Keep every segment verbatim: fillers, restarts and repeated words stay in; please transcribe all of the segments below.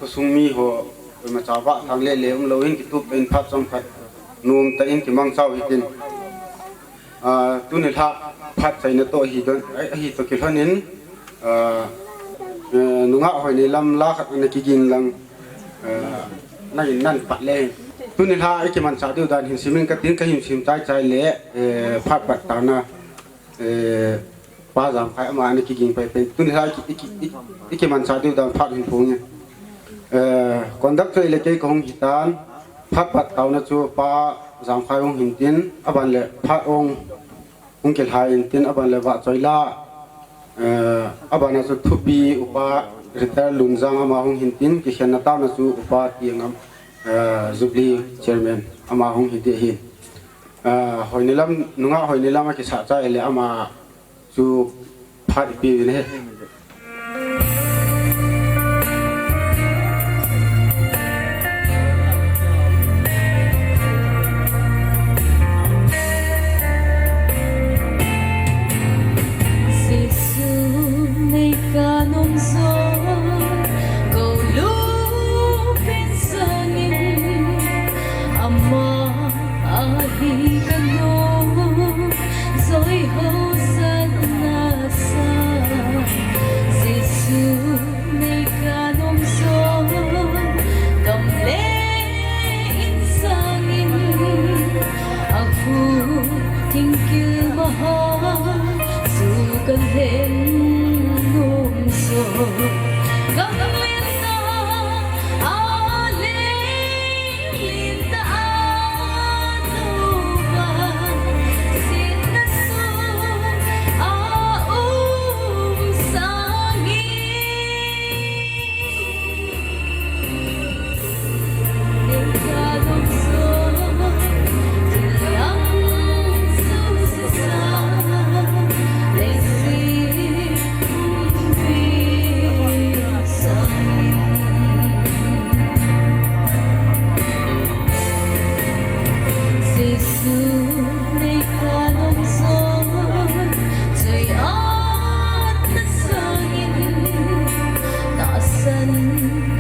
Sung mi ho, koima cha vah thang le le umlou in kitup tah in phat chomkhat, nom tah in kimangcha u hitin. Ah, tuni lha phat chaina toh hi don, ahi, ahi toh kilhon in, ah, eh, nungah Hoineilam la khat ana kigin lang, eh, na in nan pat le. Tuni lha i kimanchah diu dan hin simin katin, ka hin sim chai chai le, eh, phat pat tana, eh, Pa Jamkhai ama ana kiging pai pen. Tuni lha i ki, i ki, i, i kimanchah diu dan phat hin phong in. Eh, conductor le kei ka hung hitan, phat pat tauna chu Pa Jamkhai hung hintin, aban le phat ong hung kilhai intin, aban le vahchoi la, eh, aban a chu thupi Upa Retired Lunjang ama hung hintin, kikhenna tauna chu Upa Tiangam, eh, Jubilee Chairman ama hung hiti ahi. Eh, Hoineilam, nungah Hoineilam a kisah chai le ama chu phat ipi vin he. Jesu nei ka nom jo, ko lungpen sangin ama ahi ka nom, joi ho sat nasa. Jesu nei ka nom jo, kam le in sangin, a khu thingkil maha, su ka leng nom jo. Kam le na, a le Linda Anova, sitna sung a um sangin, Linda Anova, thil dang sung sisa, leiset Jesu nei ka nom jo, choi-atna sangin, tahsan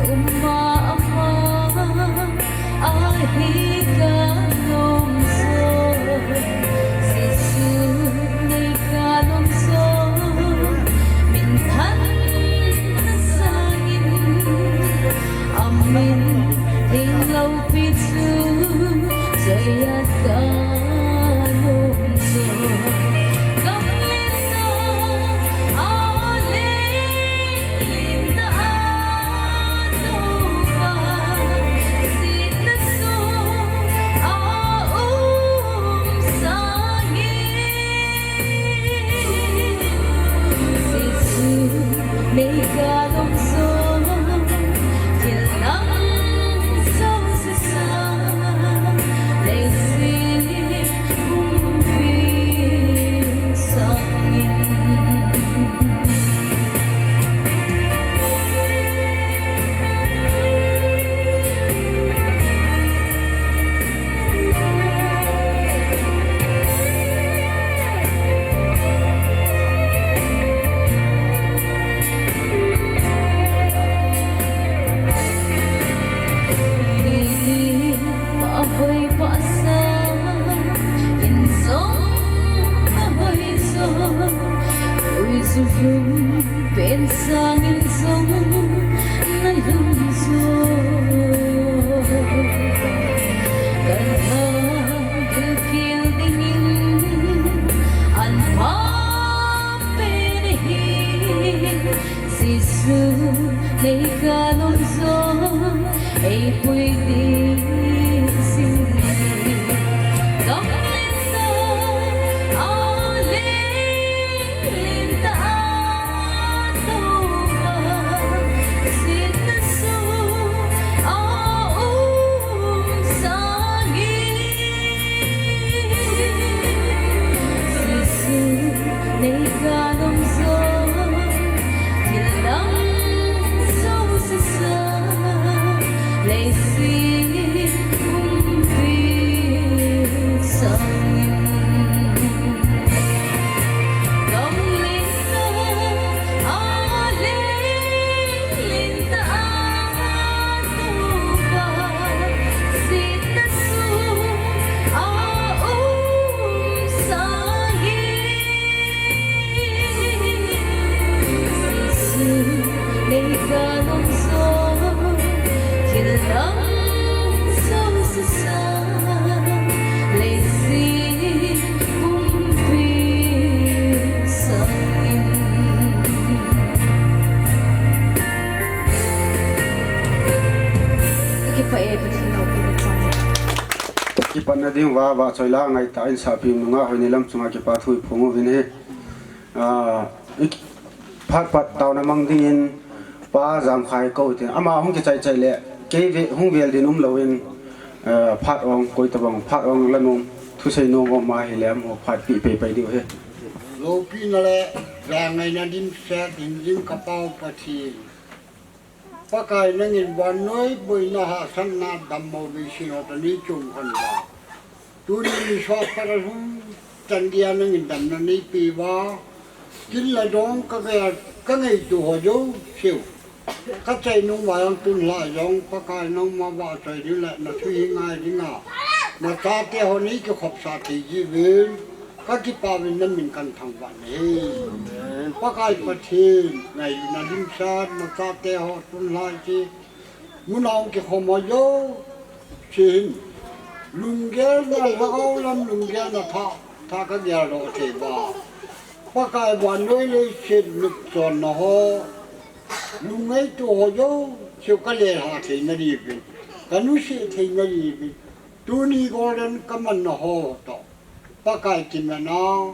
um a ama ahi ka nom jo. Jesu nei ka nom jo, minthanna sangin, amin ding loupi chu, choi-at ka nom jo. Kam le na, a le Linda Anova, sitna sung a um sangin, Jesu nei ka nom jo, thil dang sung sisa, leiset Pahoi pahsa, in jong na hoi jo, ui ju lum pen sangin jong na lum jo. Kan ha gilkel dingin an pha pen hi, Jesu nei ka nom jo, ei pui ding jing. Kam le na, a le Linda Anova, sitna sung a um sangin, Jesu nei ka nom jo, thil dang sung sisa, leiset Patna ding uva, vahchoi la ngaitah in sahpi nungah Hoineilam chunga kipa thu iphong uvin ahi. Ah, i phat pat taona mang dingin Pa Jamkhai kou tin. Ama hung kichai chai le, kei ve, hung vel din umlouvin, ah, phat ong koi tabang, phat ong la nom, thusei nom um ahile amaho phat pi pei pei diu ahi. Loupina le, jangaina dimset hingjing ka Pa u Pathen. Pakai nangin vannoi boina hahsatna dammo beisei ho toh nei chom lhon uva. Tuni ni sot phat alhum chan dia nangin damna neipe uva. Kin le dong ka gei, ka ngaito ho jouse u. Ka chai nung uva jong tun lhah jong Pakai nangma vahchoi ding le na thu hi ngai dinga. Na chate ho nei kikhopsah thei jiuvin. Ka kipa uvin na min kan thangvah nahi. Pakai Pathen, ngailutna dimset, na chate ho tun lhah hi, mun a hung kikhom ho jouse hin, lunggelna lhagao lam lunggelna thah, thah ka geldoh thei uva. Pakai vannoi leiset mitchonna ho, lungngaito ho jouse u ka lelha theina diuvin, ka nuisat theina diuvin, tuni golden ka manna ho toh. Pakai kimanna,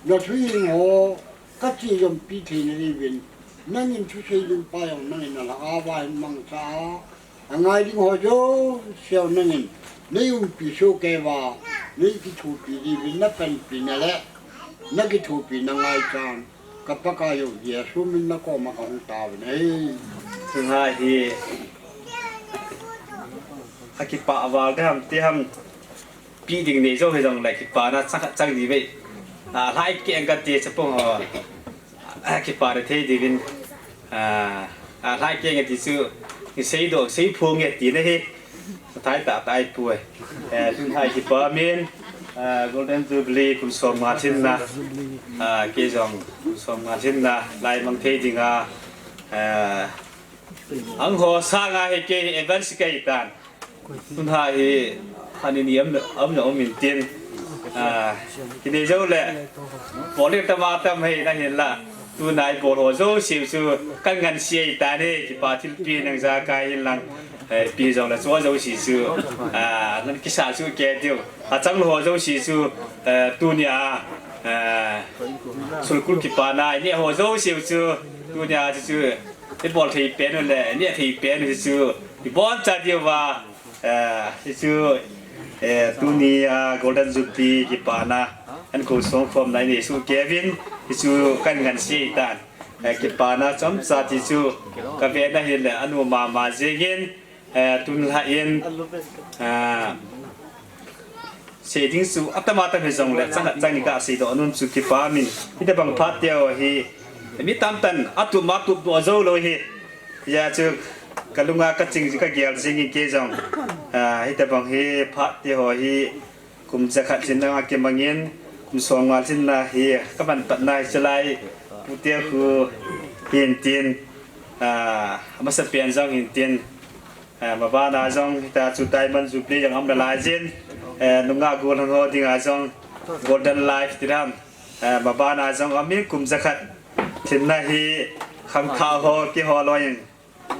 na thuhing ho, ka chejompi theina diuvin, nangin thusei ding pa jong nangin na lhagao a hin mangcha a, angai ding ho jouse u nangin, nei umpi sohkei uva, nei kithopi diuvin na panpina le, na kithopina ngaichan, ka Pakai u Jesu min na koma ka hung taovin ahi. Tun lhah hi, akipah val te ham, te ham, pi ding nei jou hijongle kipana chang khat chang ni vei. Ah, lhai keng kati chapang ho. Ah, kipana thei diuvin. Ah, ah, lhai keng kati chu, kisei doh, sei phong nge tina hi. Thei tah tah ahipoi. Eh, tun lhah kipa min, ah, Golden Jubilee kum som nga lhinna. Ah, kei jong kum som nga lhinna, lai mang thei dinga. Ah, ang ho sanga hi kei advance kei tan. Tun lhah hi, khat ni ni am, am na um intin. Ah, kinei jou le, bol le tama tam hei na hin la. Tuna i bol ho jouse chu, kan ngansi tan e, kipa thilpi nang jakai hin lang. Eh, pi jong le chu jouse chu, ah, nan kisa chu kei diu. Achang lou ho jouse chu, eh, tunia, eh, sulkul kipana, i neh ho jouse chu, tunia chu chu, i bol thei pen u le, i neh thei pen u chu, i boncha diu va, Eh, hichu, eh, tunia Golden Jubilee kipana, an kou songkhomna i nei soh kei uvin, hichu kan ngansi tan. Eh, kipana chomcha ti chu, ka vena hile, anu mama jengin, eh, tun lhah in, eh, sei ding chu, atam atam hijongle, chang khat chang ni ka seidoh nom chu kipa min, hitobang phat teu hi, mi tamtah in, atup ma tup doh jou lou hi, Hijeh chun ka lunga ka ching, ka gel jingin kei jong. Ah, hitobang hi phat ti ho hi kum jakhat chin langa kimangin, kum som nga chin la hi ka man patna hi chulai pute khu hin tin, ah, amasapen jong hin tin, ah, mabana jong hita chu Diamond Jubilee jong aum nalai jin, eh, nungah gollhang ho dinga jong Golden Life ti dam, eh, mabana jong aum in kum jakhat chin la hi khangthah ho kihol loi in.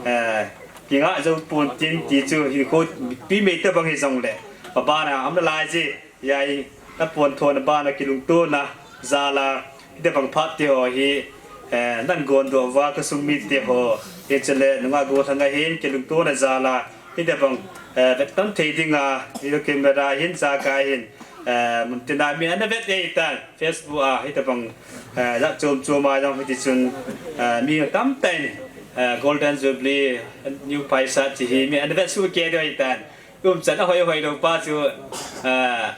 Eh, kingah jou pon tin ti chu hinkho pi mei tobang hijongle. Abana aum nalai ji, hijeh a pontho na bana kilungtona jal a, hitobang phat ti ho hi, eh, nan gondoh uva ka sung mite ho, hichule nungah gollhang a hin kilungtona jal a, hitobang, eh, vetton thei dinga, video camera hin jakai hin, eh, muntina mi ana vet ei tan. Facebook a, hitobang, eh, jat chom chom a jong hiti chun, eh, mi tamtah in, eh, Golden Jubilee, New Paisa ti hi mi ana vet soh kei diu ahitan. Umchan ahoi hoi lou pa chu, eh,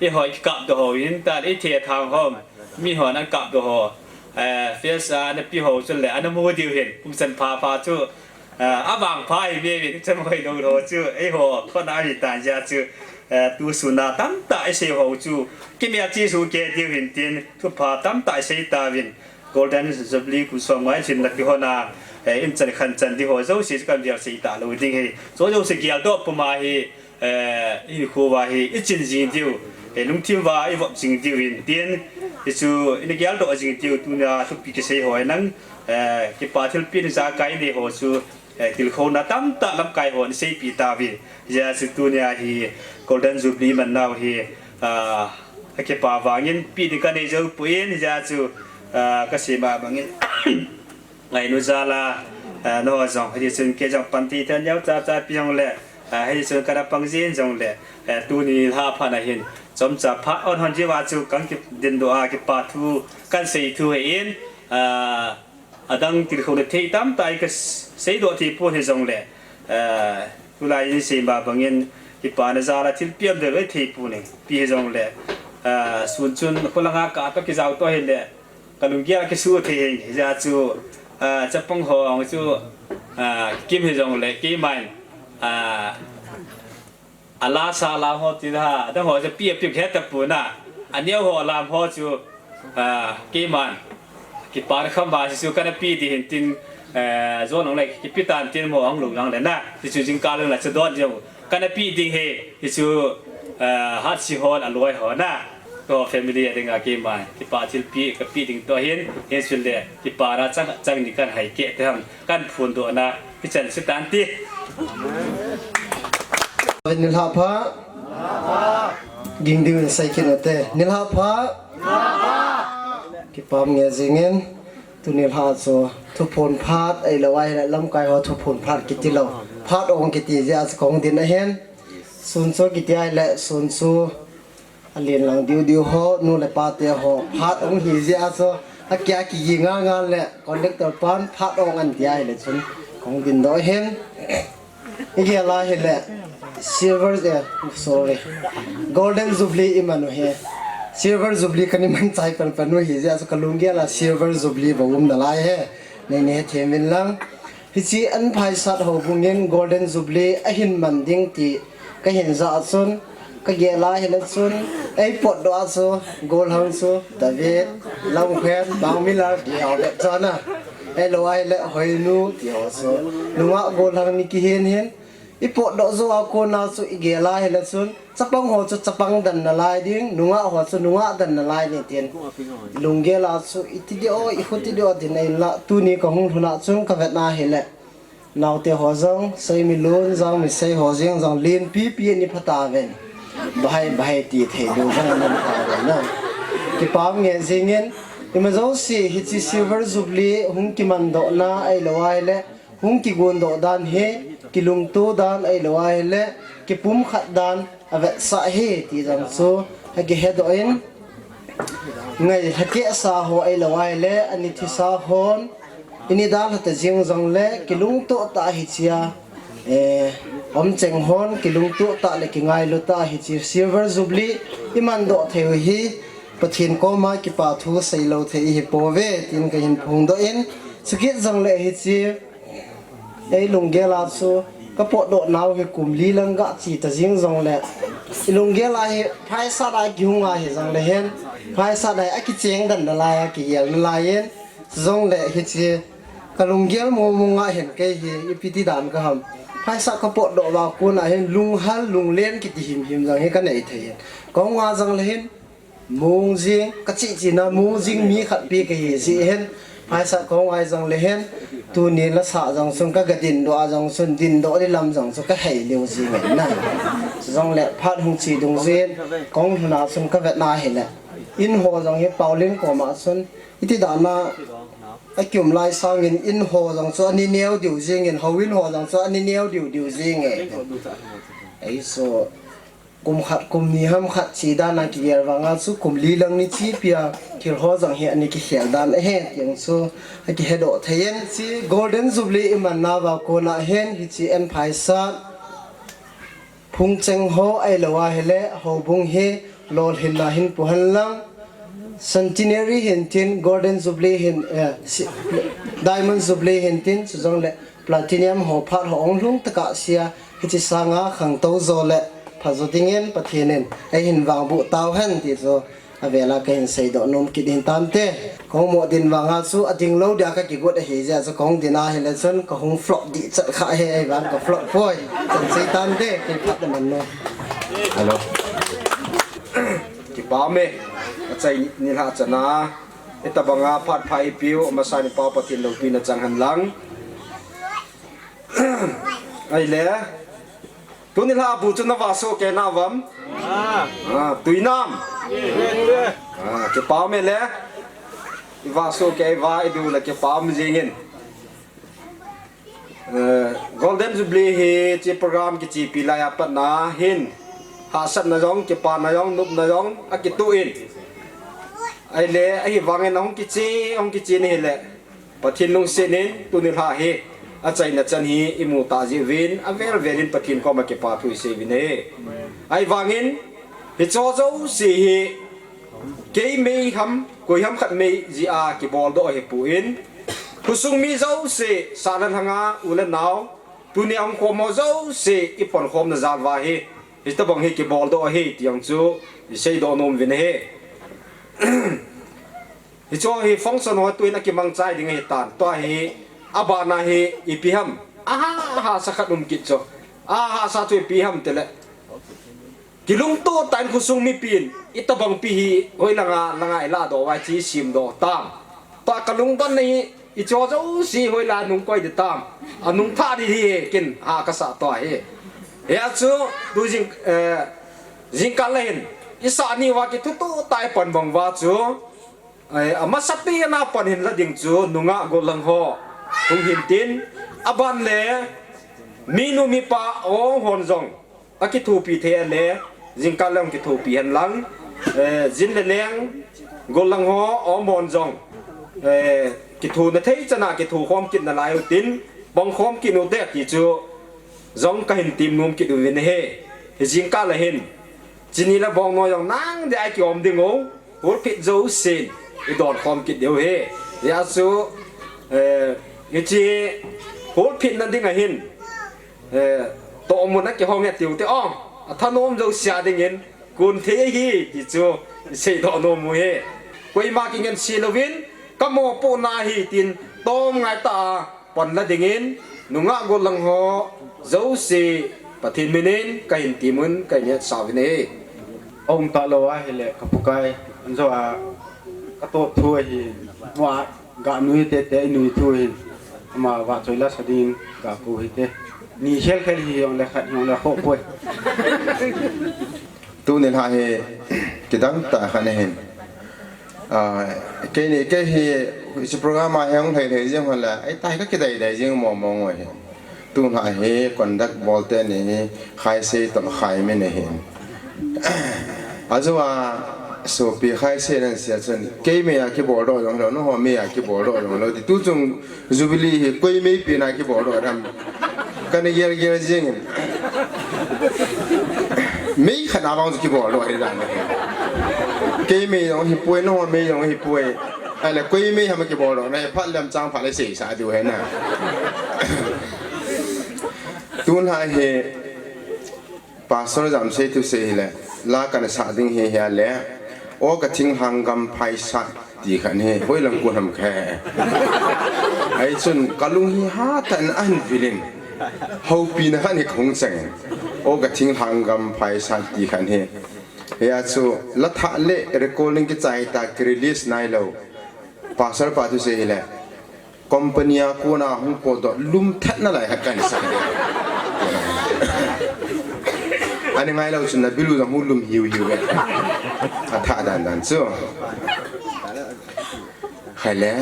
i hoi kikap doh ho hin tan, i thethang ho, mi hon ana kap doh ho. Eh, face a ana pe ho chule, ana mu diu hin, umchan pha pha chu, Ah, avangpha hi ve ve, cham hoi lou lou chu, eiho, khona hi tan jeh chu, eh, tu suna tamtah i sei ho chu, kimel chi su kei diu hin tin, thupha tamtah i sei tauvin, Golden Jubilee kum som nga i chin na kihona, eh, in chan khan chan di ho jouse chu kan gel sei talou ding hi, chu jouse geldoh puma hi, Eh, i hinkho uva hi, i chin jing diu, eh, lungthim uva i vop jing diu hin tin, hichu, i na geldoh jing diu, tunia thupi kisei ho hi nang, eh, kipa thilpeh jakai i nei ho chu, Eh, tilkhouna tamtah lamkai hon seipeh tauve. Hijeh chun tunia hi Golden Jubilee man nau hi, ah, akipa vangin pe ding kanei jou poi, hijeh chun, ah, kasei ma bangin ngainu jal a, ah, nangho jong, hijeh chun kei jong pan thei tah neocha cha pe jongle, ah, hijeh chun kana pang jin jongle, eh, tuni lha phat na hin chomcha phat hung hon jeh uva chu kan kidindoh a kipa thu kan sei thu ahin, ah, adang tilkhouna thei tamtah hi kasei doh thei pon hijongle, eh, tulai in sei ma bangin kipana jal a thilpi um deu thei pon e, ipi hijongle, eh, sun chun kholanga kah toh kijao toh hile kalunggel a kisu thei hi, hijeh chun, eh, chapang ho chu, eh, kim hijongle keiman, eh, ala sa lam ho ti da, adang ho chu pe a pe he tapon a, aneo ho lam ho chu, ah, keiman kipa kham uva hichu kana pe ding hin tin, eh, jon nong le kipe tan tin mo ang lung nang le na, hichu jingkah lung la chu don jong kana pe ding hi, hichu, eh, hatsi hon aloi ho na, ka family a dinga keiman kipa thilpi kape ding toh hin, hichun le kipana chang chang ni kan hai keh te ham. Kan phondohna hichan se tante. Nilhah pha. Ging ding in sei kit ute. Nilhah pha. Kipah nge jingin. Tuni lha chu thuphon phat ahilou ahile lamkai ho thuphon phat kiti lou. Phat ong kiti jeh a chu kahung din ahin. Sun chu kiti ahile sun chu alen lang diu diu ho, nu le pa te ho, phat ong hi jeh a chu, akia kigi nga nga le, conductor pan phat ong an ti ahile chun, kahung din doh hin. Igel a hile, silver, eh, sorry, Golden Jubilee iman u hi. Silver Jubilee kana man chai pan pan u hi jeh a chu kalunggel a Silver Jubilee bou um nalai hi. Nei nei hethem uvin lang. Hiche an phaisat houbung in Golden Jubilee ahin man ding ti kahin jah a chun, kagel a hile chun, ei potdoh a chu, gollhang chu, David, Lamkhen, Bang Miller, ti ho bep chana. Ahilou ahile, Hoinu, ti ho chu. Nungah gollhang ni kihin hin, i potdoh jou a kona chu igel a hile chun, chapang ho chu chapang dan nalai ding, nungah ho chu nungah dan nalai ding tin. Lunggel a chu iti ding o, i khuti ding o tin ahin la, tuni kahung lhun a chun kavet na hile. Naote ho jong, Seimilun jong, Misei ho jeng jong, len pipi ani pha tauve. Bahai, bahai ti thei ding jong ani pha tauve na. Kipah nge jingin, ima jouse hiche Silver Jubilee hung kiman doh na ahilou ahile, hung kigon doh dan hi, kilungto dan ahilou ahile, kipumkhat dan avetsah hi ti jong chu akihedoh in, ngai lhakeh sa ho ahilou ahile, ani thisa hon, ini dalha ta jing jongle, kilungto tah hiche a, eh, umcheng hon, kilungto tah le kingailu tah hiche Silver Jubilee iman doh thei u hi, Pathen koma kipa thu seilou thei ihi pouve, tin kahin phongdoh in, chukit jongle hiche, ei lunggel a chu kapotdoh nau hi kum li lang gache ta jing jongle, i lunggel a hi phaisat a kihung a hi jongle hin, phaisat a hi akicheng dan nalai a kigel nalai in, chujongle hiche kalunggel mong mong a hin kei hi ipi ti dan kaham. Phaisat kapotdoh uva kona hin lunghal lunglen kiti himhim jong hi kanei thei hin. Kahung a jongle hin, mong jing, kachih chihna mong jing mi khat pi kahi jeh hin, phaisat kahung a jongle hin, tuni lasa jong chun kaga dindoh a jong chun, dindoh di lam jong chu kahei lheh jing in na. Chujongle phat hung che dungjuiyin, kahung lhun a chun kavet na hile, in ho jong hi Paulin koma chun, iti dan a, akium lai sangin in ho jong chu ani neo diu jingin, houin ho jong chu ani neo diu diu jingin. Ei chu, kum khat kum ni ham khat che dan a kigel vang a chu kum li lang ni che pi a, thil ho jong hi ani kikhel dan ahi, ti jong chu akihedoh thei in. Hiche Golden Jubilee iman nauva kona hin hiche an phaisat, phungcheng ho ahilou ahile, houbung hi lolhinna hin pu hen lang, Centenary hin tin, Golden Jubilee hin, eh, si-, Diamond Jubilee hin tin, chujongle Platinum ho phat ho hung lhung tokah sea, hiche sanga khangtou jo le phajo dingin Pathen in eihin vangboh tauhen ti chu avel a kahin seidoh nom kit in tante. Kahung mo din vang a chu ading lou dia kakigot ahi jeh a chu kahung din ahile chun kahung flop dih chat kha ahi, ahivang ka flop poi. Chan sei tante, kei phat na man no. Hello. Kipah e, achai nilhah chana. Hitabanga phat pha eipeu, amasan i Pathen loupina chang hen lang. Ahile, tuni lha bu chu na va soh kei na vam? Ah, tuinam. Ah, kipa um e le. I va soh kei va i diu le kipa um jing in. Eh, Golden Jubilee hi hiche program kichepi lai a pat na hin hahsatna jong, kipana jong, nopna jong akitoh in. Ahile, ahivangin ahung kiche, ahung kiche in ahile, Pathen lungset in tuni lha hi achaina chan hi imu tah jeh uvin, avel vel in Pathen koma kipa thu isei uvin ahi. Ahivangin, hiche jouse hi, kei mei ham, koi ham khat mei jeh a kibol doh ahipon, khosung mi jouse, sahna lhanga u le nao, tuni a hung khom ho jouse, i pon khomna jal uva hi, hitobang hi kibol doh ahi, ti jong chu isei doh nom uvin ahi. Hiche hi function ho tun a kimangchai ding ahitan, tua hi, abana hi, ipi ham, aha, hahsa khat um kit chu, aha, hahsa chu ipi ham tile, kilungto tah in khosung mipin, itobang pi hi, hoilanga, langa i ladoh uva, hiche sem doh tam. Tua kalungdon na hi, hiche jouse hoilanga nung koi ding tam. Anung thah ding hi, ken ha kasah tua hi. Hia chu, tu jing, eh, jingkah le hin, i sah ni uva kithuto tah i pan bang uva chu, Ai, amasapen a pan hin la ding chu nungah gollhang ho hung hin tin, aban le minu mipa aw hon jong akithopi thei a le, jingkah le hung kithopi hen lang, eh, jin le leng gollhang ho aw hon jong, eh, kithona thei chan a kitho khom kit nalai u tin, pang khom kit u te ti chu jong kahin tem nom kit uvin ahi. Hi jingkah le hin, chini le bong noi jong nang dia i kiom ding u. Pulpit jousen i don khom kit diu ahi. Hia chu, eh, hiche pulpit na ding a hin, eh, tohmun a kihong e tiu te ong. Athanom jouse a dingin, kun thei ahi ti chu i seidoh nom u ahi. Koima kingansei louvin, ka mopohna ahi tin, tom ngai tah a, pan la dingin, nungah gollhang ho jouse Pathen min in kahin tem un, kahin hetsah uvin ahi. Aum talou ahile, ka Pakai, anjo a, ka toh thu ahi, mua, ga nui tete, i nui thu ahi, ama vahchoi la sa dingin, ga pu hite. Ni khel khel hi jong le khat jong le khoh poi. Tuni lha hi kidang tah khat ahin. Ah, keini, kei hi, hiche program a hi hung lhai lhai jing hon le, ai tai ka kidai dai jing mo mo ngoi hi. Tuni lha hi conduct bol teni hi, Khaisei toh Khaimei ahin. Ajou a, sopi Khaisei nan sia chun, kei mei a kibol doh jong lou, nangho mei a kibol doh jong lou, ti tu chung Jubilee hi koi mei pen a kibol doh ham. Kana gel gel jing in. Mei khat a vang chu kibol doh hi dan. Kei mei jong hi poi, nangho mei jong hi poi. Ahile koi mei ham kibol doh na, phat lem chang phat le seisa diu ahi na. Tuni lha hi Pastor Jamsei thusei hile, la kana sah ding hi hia le, O ka thinglhang gam phaisat ti khat hi, hoilang kon ham khe. Ahi chun, ka lung hi hatah in ahin vil in, houpina khat hi kahung chang in, O ka thinglhang gam phaisat ti khat hi. Hia chu, la thah le recording kichai ta, ki release nailou. Pastor pa thusei hile, Company a kona hung potdoh lum that nalai khat kana sa. Ani ngailou chun na bilu jong hung lum hiu hiu ve. Athah dan dan chu. Hai le.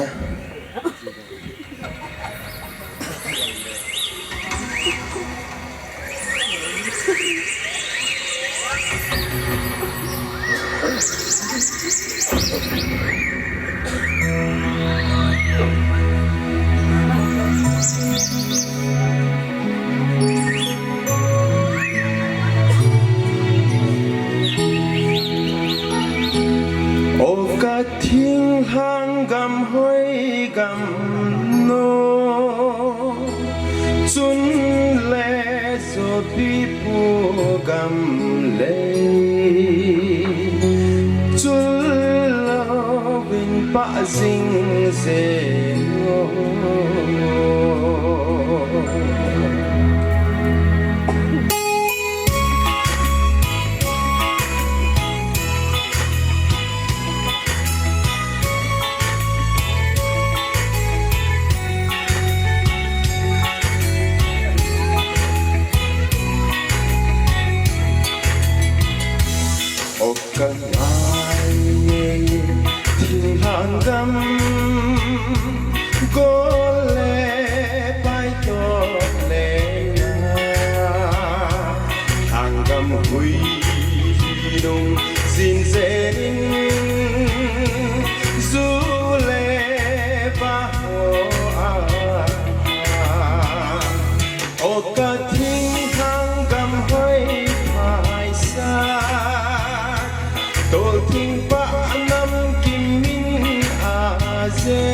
O ka thinglhang gam hoi gam no, chun le sopi pu gam le, chul louvin pah jing jeng o. Gol le pai to le na, thang gam hui nung sin se nin, zu le ba ho a. O ka thing thang gam hoi phaisa, tol thing pa nam kim min a je.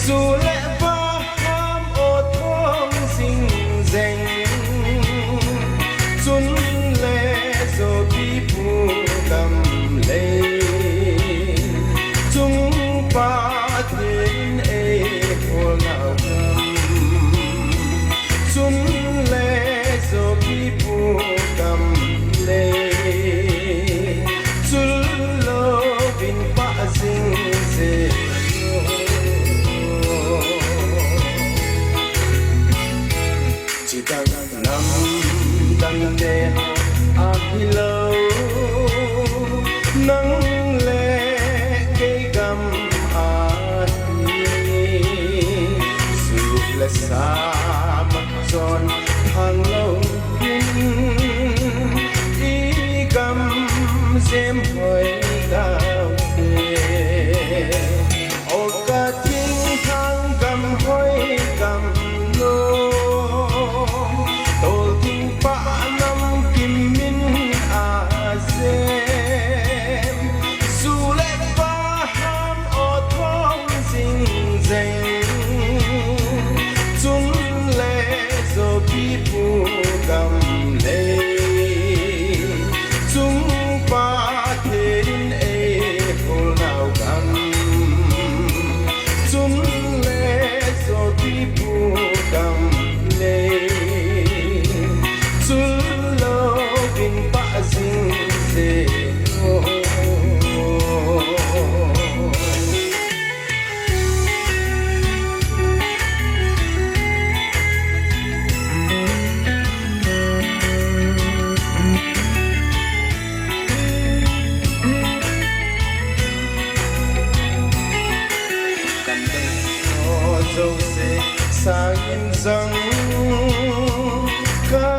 Zu le ba ham o thong zing zeng, chun le zo pi pu gam lei, chung pa thin ei hol nau gam. Chun le zo pi pu gam lei, chul lo vin pa zing ze. Chidang nam dang te a hi lo, nang le kei gam a hi. Suk le sa ma chon thang lo in, i gam jem hoi gam te. O ka thing thang gam hoi gam lo, tol thing pa nam kim min a jem. Zu le ba ham o thong zing zeng, chun le zo pi pu gam lei, chung pa thin ei hol nau gam. Chun le zo pi pu gam lei, chul lo vin pa zing ze. Kan dei ho jouse sangin jong ka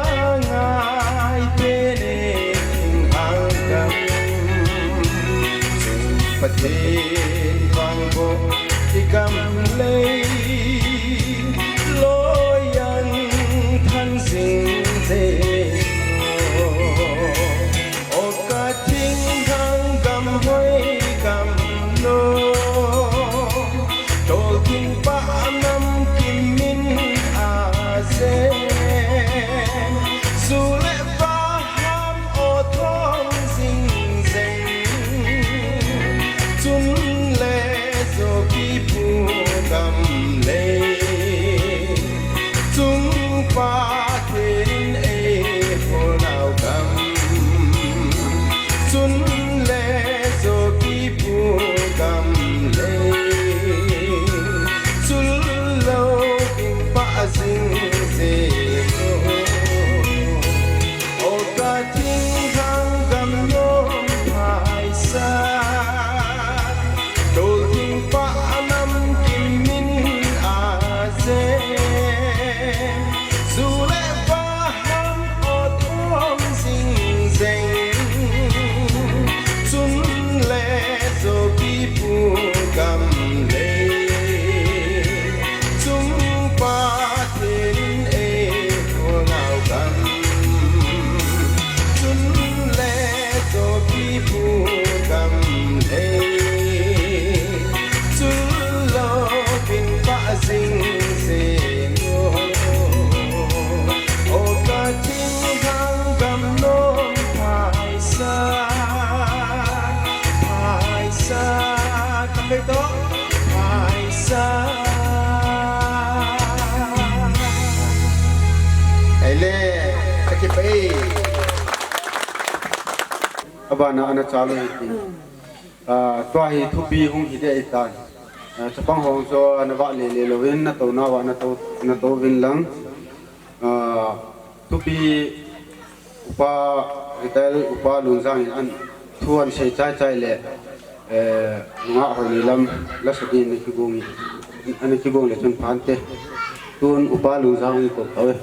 ngai te ne thing hang gam. Chung Pathen vang bo i gam lei, loi ang than zing ze. O ka thing thang gam hoi gam lo, tol thing pa nam kim min a je. Zu le ba ham o thong zing zeng, chun le zo pi pu gam lei, chung pa thin ei hol nau gam. Chun le zo pi pu gam lei, chul lo vin pa zing ze. O ka thing thang gam nom phaisa, tol thing pa nam kim min a je. Zu le ba ham o thong zing zeng, chun le zo pi pu gam lei, chung pa thin ei hol nau gam. Chun le zo pi pu gam lei, chul lo vin pa zing zeng. O ka thing thang gam nom phaisa, phaisa, ka pe to, phaisa. Ei le, ka ki pe. Abana ana chalu hi ti. Ah, tua hi thupi hung hi dei ta. Ah, chapang hong cho ana va le le lo vin na to na va na to, na to vin lang. Ah, thupi upa retired upa Lunjang in an thu an sei chai chai le. Eh, nungah hoi ni lam, la sa din na kigong i, ana kigong le chun phante. Tun upa Lungjang i ko thawe.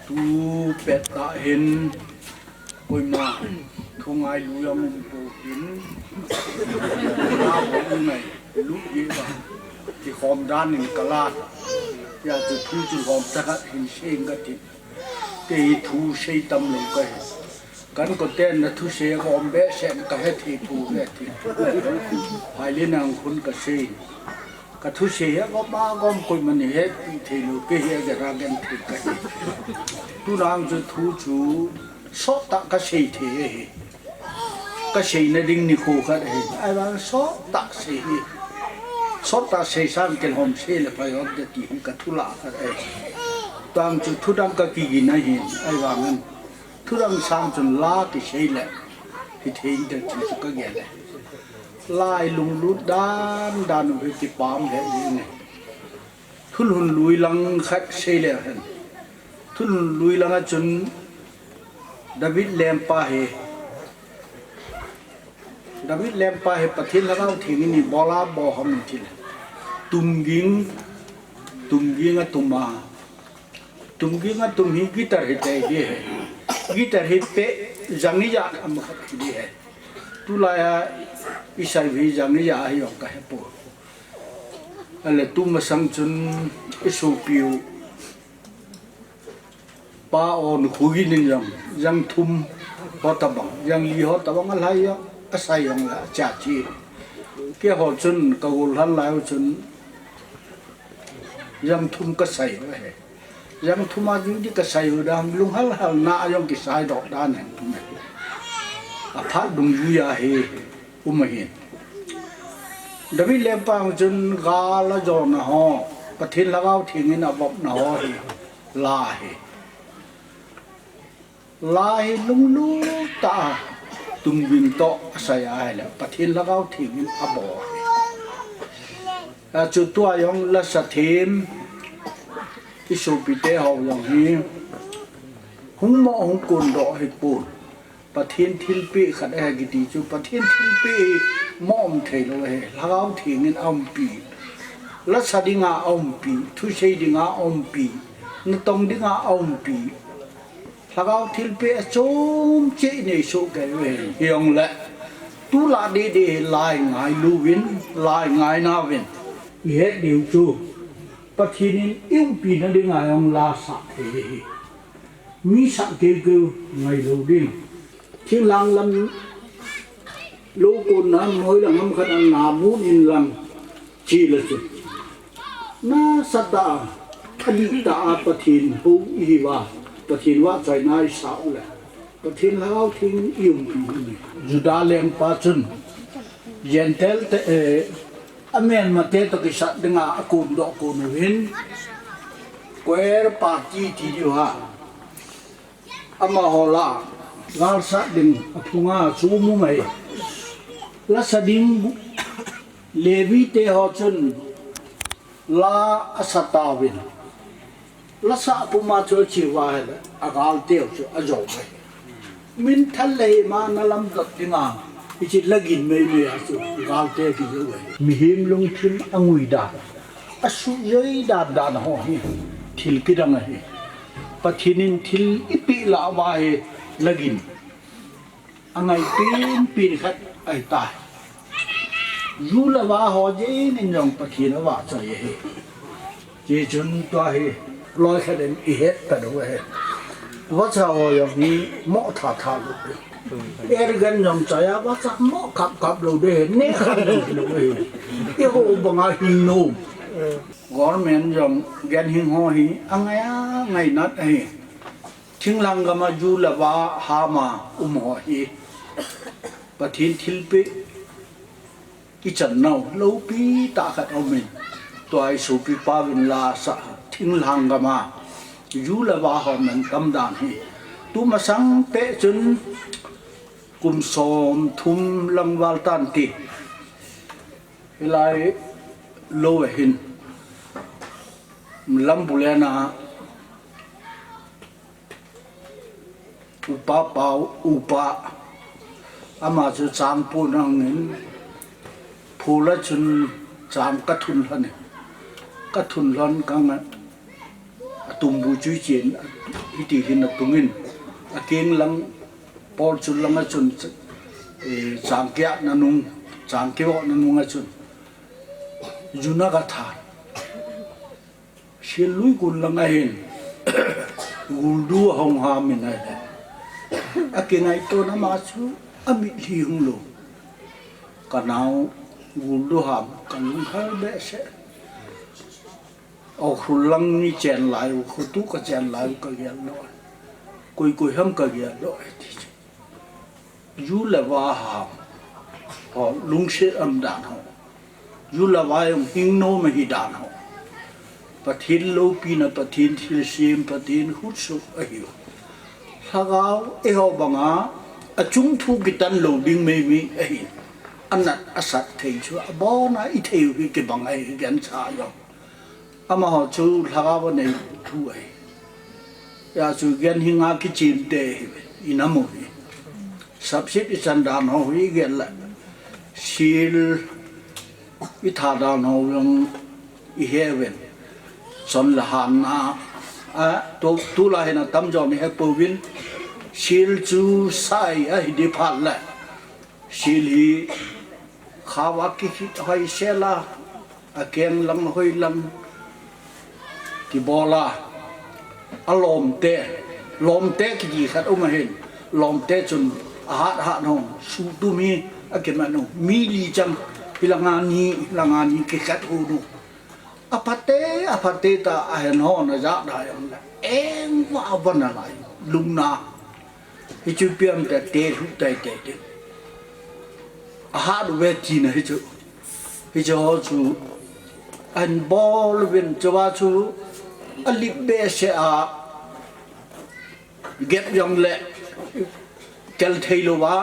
Tu pet ta hin, koima, thu ngailu jong um pouhin, na bo u ngai, lu ye ba, ti khom dan in kala, ya chu thu chu khom ta khat hin sing ka ti, te hi thu sei tam lo ka hi. Kan ko ten na thu sei khom be sen ka he thi thu ve thi. Hai le nang khun ka sei. Ka thu sei he ko ma gom koi mani he pi thei lo ke he ga ra gen thi ka hi. Tu nang chu thu chu sot ta ka sei thi he. Ka sei na ding ni khu khat he. Ai vang sot ta sei hi. Sot ta sei sang kel hom sei le pai hom de ti hi ka thu la khat he. Tang chu thu dang ka ki gi na hi. Ai vang an. Thu dang sang chun la ki sei le. Ki thei de chu chu ka ge le. Lai lunglut dan dan u hi kipah le ni. Thulhun lui lang khat sei le hen. Thulhun lui lang a chun David lempa hi. David lempa hi Pathen Lhagao Theng in i bol a bol ham in thil. Tumging, tumging a tum a. Tumging a tum hi guitar hi te di he. Guitar hi pe jang i ja am khat hi di he. Tulai a i sai hi jang i ja hi ong ka he po. Ale tu masang chun i sopi u. Pa on khu gi nin jang, jang thum ho tabang, jang li ho tabang a lai jang, a sai jang la cha chi. Ke ho chun ka gol han lai u chun jang thum ka sai u he. Jang thum a jing di ka sai u dam lung hal hal na jang ki sai dok dan he. A phat dung ju ya he. Um ahin. David lempa chun gal a jona ho, Pathen Lhagao Theng in a vop na ho hi, la hi. La hi lunglut ta a, tumging to a sai a hi le, Pathen Lhagao Theng in a bol hi. A chu tua jong la sa them, i sopi te ho jong hi, hung mo hung kun do hi pun. Pathen thilpeh khat ahi kiti chu, Pathen thilpeh hi mo um thei lo ahi, Lhagao Theng in a umpi. La sa dinga a umpi, thusei dinga a umpi, natong dinga a umpi. Lhagao thilpeh a chom cheh nei soh kei u ahi, hi jong le. Tu la dede hi lai ngailu vin, lai ngai na vin. I het diu chu, Pathen in i umpi na dinga jong la sa thei hi. Mi sah keu keu ngai lo ding. Thinglhang lam lo kon na noi lang ham khat an na mun in lang chi la chu. Na sa ta a, a di ta a Pathen ho i hi va, Pathen va chai na i sa u le. Pathen Lhagao Theng i umpi u ni. Juda lengpa chun, Gentile te, eh, a melmate to kisat dinga a kun doh kun uvin. Choir party ti diu ha. Amaho la, gal sat ding a phunga chu mu mai. La sa ding Levi te ho chun la a sa tauvin. La sa puma chu a chi va he le, a gal teu chu a jo mai. Min thal le hi ma na lam dot dinga, i chi la gin mei mei a chu gal te ki jo mai. Mihem lungthim a ngui dan, a su joi dan dan ho hi, thil kidang ahi. Pathen in thil i pi la va hi la gin. A ngai pin pin khat ahi tai. Ju le va ho jeng in jong Pathen a va choi ahi. Chi chun tua hi loi khat in i het ta do ahi. Vacha ho jong hi mo tha tha lo. Ergan jong choi a vacha mo kap kap lo de he ne kap lo lo ahi. I ho banga hin no. Government jong gan hing ho hi a ngai a ngai nat ahi. Thinglhang gam a ju le va ham a um ho hi Pathen thilpeh i chan nau lopi tah khat um in tua i sopi pa vin la sa thinglhang gam a ju le va ho man tam dan hi tu masang peh chun kum som thum lang val tan ti hilai lo ahin lam bulen a Upa Pau, Upa. Ama chu changpu nangin, Phul a chun chang ka thun lhon e. Ka thun lhon kang a, a tumbu chu chen, hiti hin a tungin, a keng lang, por chu lang a chun, eh, chang kiat na nung, chang kiat na nung a chun, juna ka than. Sil lui kun lang a hin, guldu a hong ha min a hin. A kingaito na ma chu a mitlhi hung lo. Ka nau guldu ham ka lung hal behseh. Au khul lang ni chen lai u, khutu ka chen lai u ka gel lo. Koi koi ham ka gel lo, ti chu. Ju le va ha, ho, lungset um dan ho. Ju le va jong hing nom ahi dan ho. Pathen loupina, Pathen thilsem, Pathen khutsoh ahi. Lhagao eiho banga achung thu kitan lou ding meimei ahi. Anat asat thei chu abona i thei u hi kibang ahi, gancha jong. Amaho chu lhagao a nei thu ahi. Hijeh chun gyan hi nga kichim te hi i nam u hi. Sapsit i chan dan ho hi i gel le. Sil i tha dan ho jong i he uvin. Chon le han na. A, tu, tulai hin atam jo ni he pouvin. Sil chu sai ahi di phat le. Sil hi khaova kikhit hoi sela, a keng lang hoi lang kibol a, a lomte, lomte kiti khat um ahin, lomte chun a hat hat hong, su tu mi a kiman u, mi li chang, hi langa ni, hi langa ni kikhat u nu. A phate, a phate ta a hen ho na ja da jong le, eng va va na lai, lungna. Hichu piam te te lhu tai tai te. A hat u ve tina hichu. Hichu ho chu an bol vin chu va chu a lip behseh a gep jong le kel thei lou va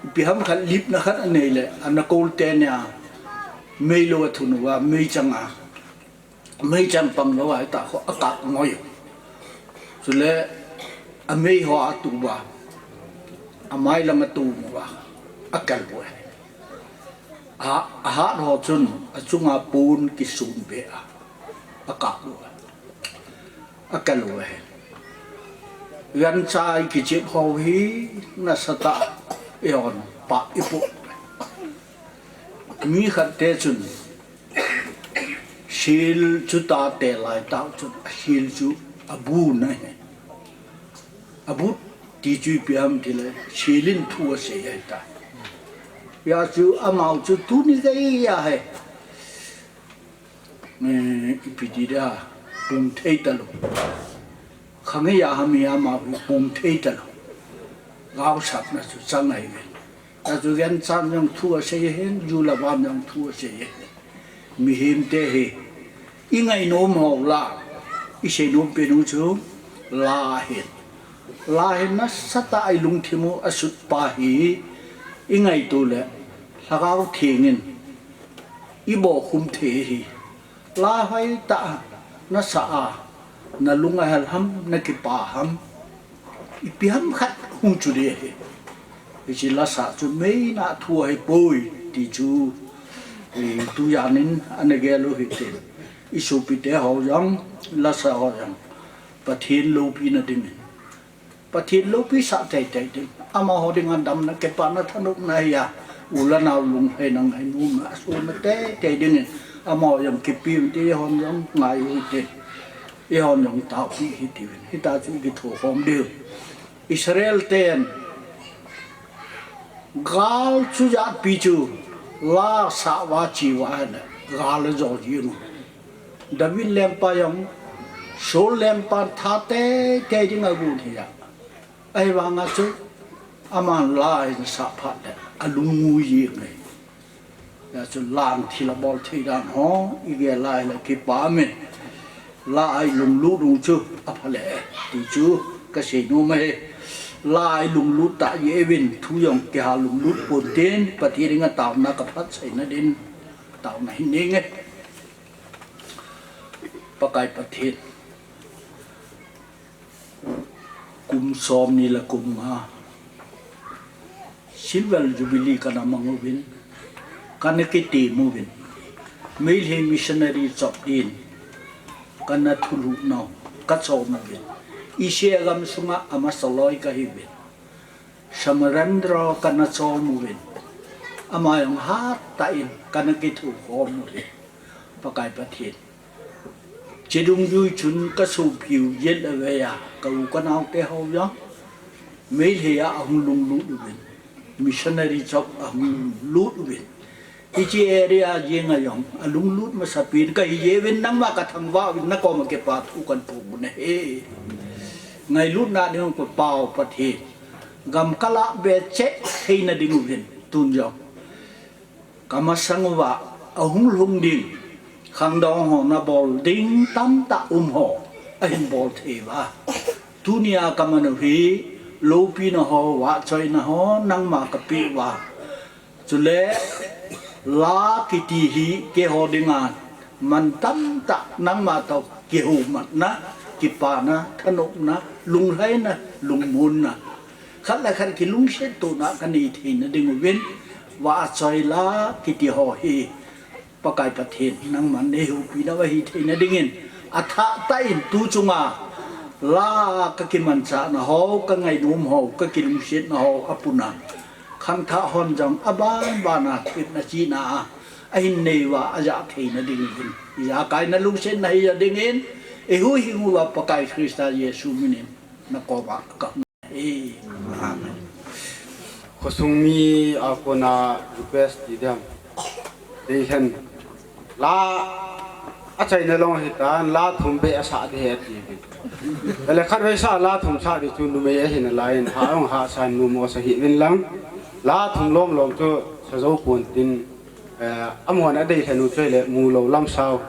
ipi ham khat lipna khat a nei le ana kol te nia mei lou a thun u va mei chang a. Mei chang pang lou a, hita kho a kap ngoi. Chule a mei ho a tu uva, a mai lang a tu uva, a kal uva. A, a hat ho chun a chunga pon kisun be a, a kap uva, a kal uva. Gancha i kichep ho hi nasatah a i hon pa i pu. Mi khat te chun Sil chu ta te lai tau chun a sil chu a bu na he. A bu ti chu ipi ham ti le, sil in thu a sei ahi ta. Hijeh chu amau chu tuni gei a he. Eh, ipi ti da, pung thei ta lou. Khang e ya ham ya amau hi pung thei ta lou. Gaosapna chu chang ahi ve. Hijeh chu ganchan jong thu a sei ahin, ju le van jong thu a sei ahin. Mihem te hi, i ngainom ho la, i seinom pen u chu, la ahin. La hin nasatah a i lungthim u a sut pa hi, i ngaito le, Lhagao Theng in, i bohkhum thei hi. La hoitah a na sa a, na lung a hel ham, na kipa ham, ipi ham khat hung chu ding ahi. Hiche la sa chu meina thu ahi poi ti chu, eh, tujan in ana gel u hitin. I sopite ho jong, la sa ho jong, Pathen loupina dingin. Pathen loupi sah teitei ding. Amaho dinga damna, kipana, thanopna hi a, u le nao lunglhaina, ngainomna, asona teitei dingin. Amaho jong kipe uvin ti, eihon jong ngai u hite. Eihon jong taopi hite uvin. Hita chu i kithokhom diu. Israel ten gal chu jatpi chu la sah uva che uva ahile gal ajo jing u. David lengpa jong, Saul lengpan tha teitei ding agon ahi a. Ahivanga chu, aman la ahin sah phat le, alung u jeng e. Hijeh chun la a thil abol thei dan ho, i gel a ahile kipa um in. La a i lunglut u chu, apha le, ti chu, ka seinom ahi. La a i lunglut tah jeh uvin, thu jong kiha lunglut pon tin, Pathen dinga taona ka phatsaina din, taona hin nei nge. Pakai Pathen, kum somni le kum nga Silver Jubilee kana mang uvin, Kana kitem uvin, Meitei missionary chop din kana thulhuh nau kachom uvin, Asia gam sunga amasa loi kahiuvin, Samarendra kana chom uvin, ama jong hatah in kana kithukhom uvin, Pakai Pathen. Chidungjui chun kasopiu jet avei a, ka u kanaote ho jong Meitei a ahung lunglut uvin, missionary chop ahung lut uvin. Hiche area jenga jong alunglut masapen kahi jeh uvin, nangma kathangvah uvin, nakoma kipa thu kahin phong u ahi. Ngailutna ding papa u Pathen, gam kalah be cheh theina ding uvin, tun jong kamasang uva ahung lhung ding khangdong ho nabol ding tamtah um ho ahin bol thei uva, tunia kaman u hi loupina ho, vahchoina ho nangma kapeh uva, chule la kiti hi keiho dinga man tamtah nangma toh kihoumatna, kipana, thanopna, lunglhaina, lungmonna, khat le khat kilungset tona kanei theina ding uvin, vahchoi la kiti ho hi Pakai Pathen nangman neihoupi nauva hitheina dingin, athah tah in tu chunga la kakimanchahna ho, kangainom ho, kakilungsetna ho apuna khangthah hon jong abanbana thepna chihna a ahin nei uva ajah theina dingin, ijakai nalungsetna hija dingin, eihuhhing uva Pakai Christa Jesu minin nakoma kahung e. Amen. Khosung mi a kona request ti ding. Deilhen la achaina long hitan, la thum beh asah ding ahi atiuvin. Ahile khatvei sa la thum sah ding chu numei ahinalaiyin, ha jong hahsa in numo sa hih uvin lang. La thum lomlom chu sa jou pon tin, eh, amahon adeilhen u chu ahile Mulou Lamsao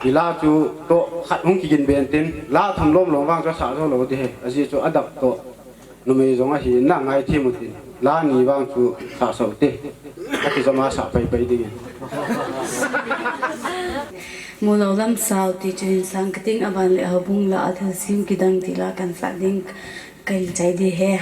ti la chu toh khat hung kigin be intin, la thum lomlom vang chu asah jou lou ding ahi, ajeh chu adap toh numei jong ahi na, ngaithem utin, la ni vang chu sahsah ute, akijom a sah paipai dingin. Mulou Lamsao ti chu hin sang kating, aban le houbung la a thilsem kidang ti la kahin sah ding kahin chai ding ahi.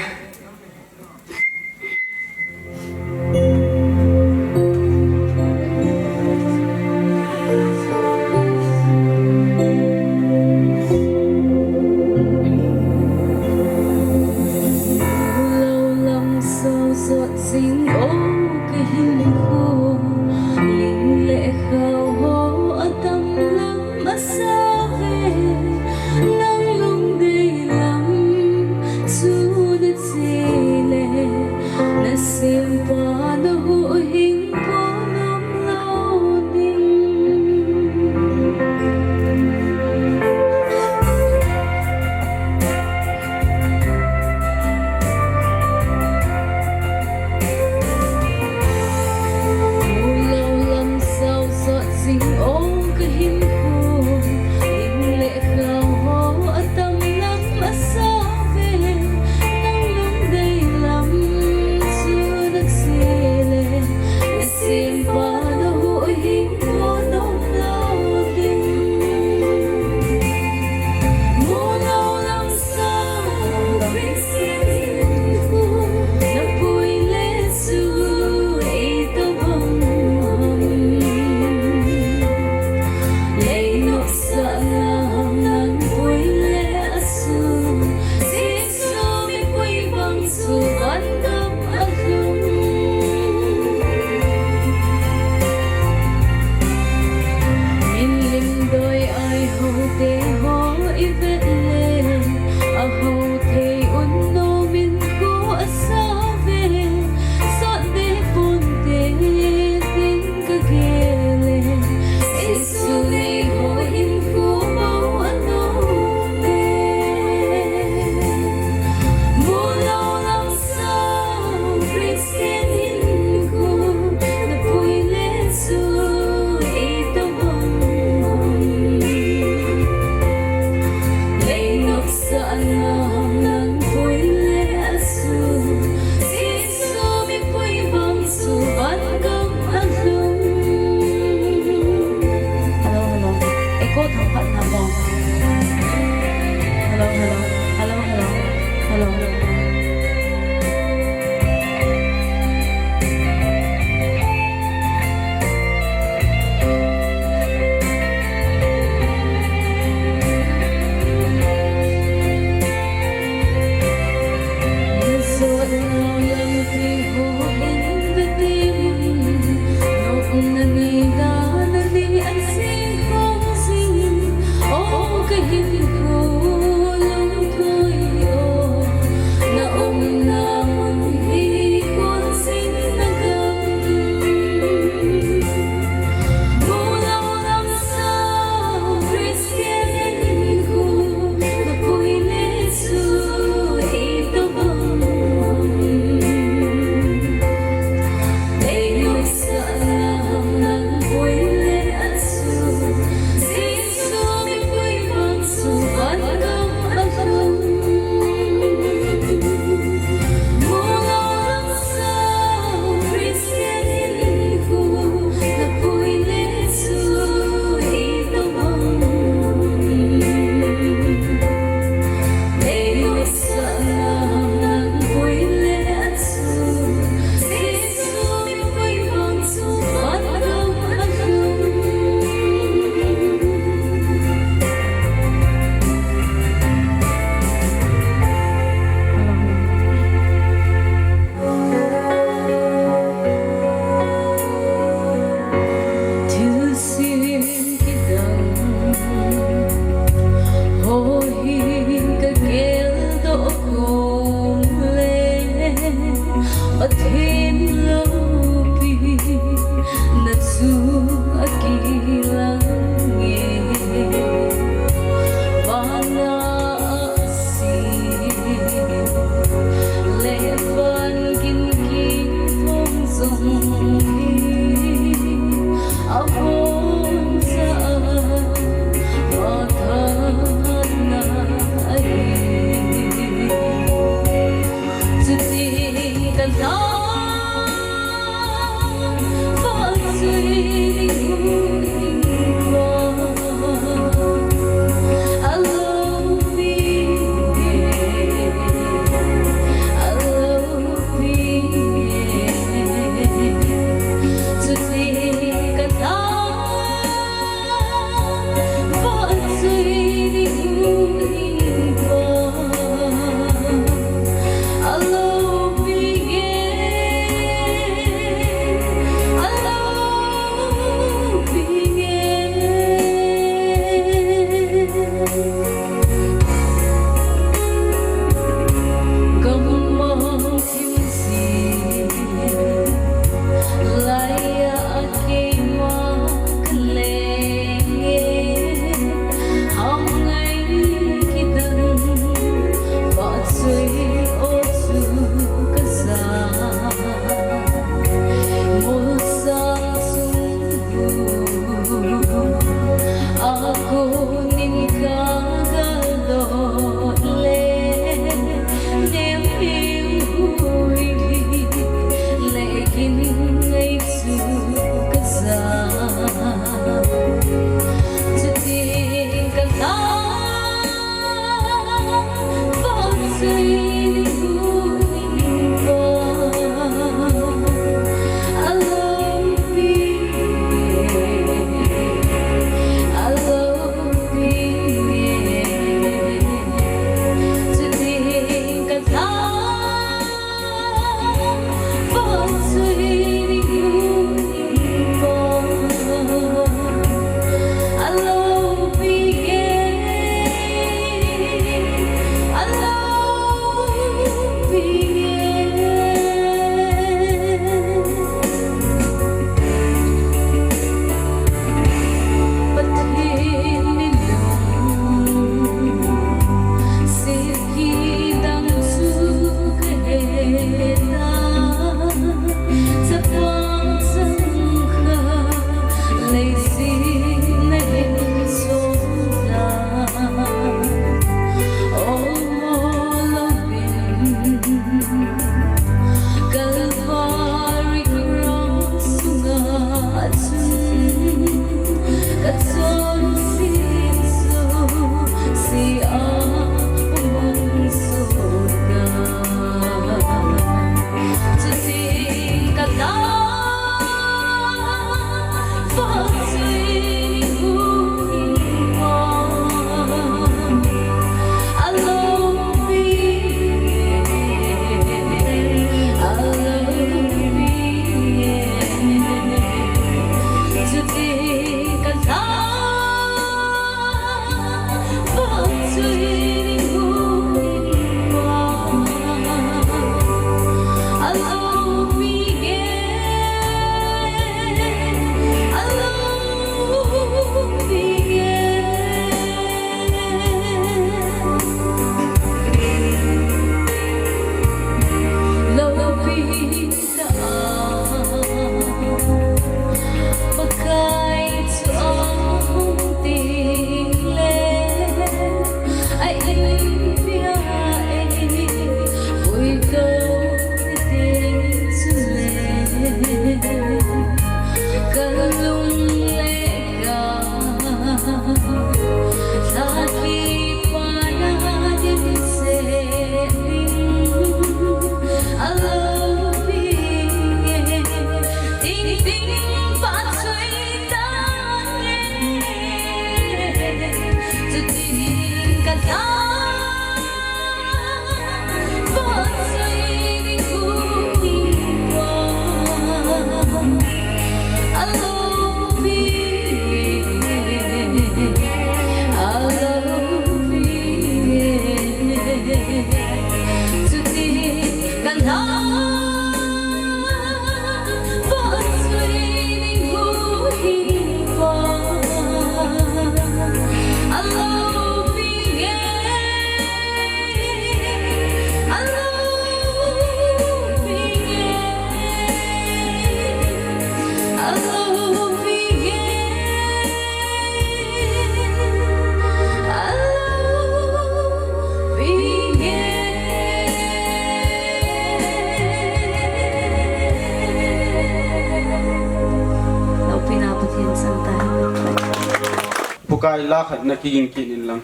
Pu Kai, la khat na kiging kit in lang.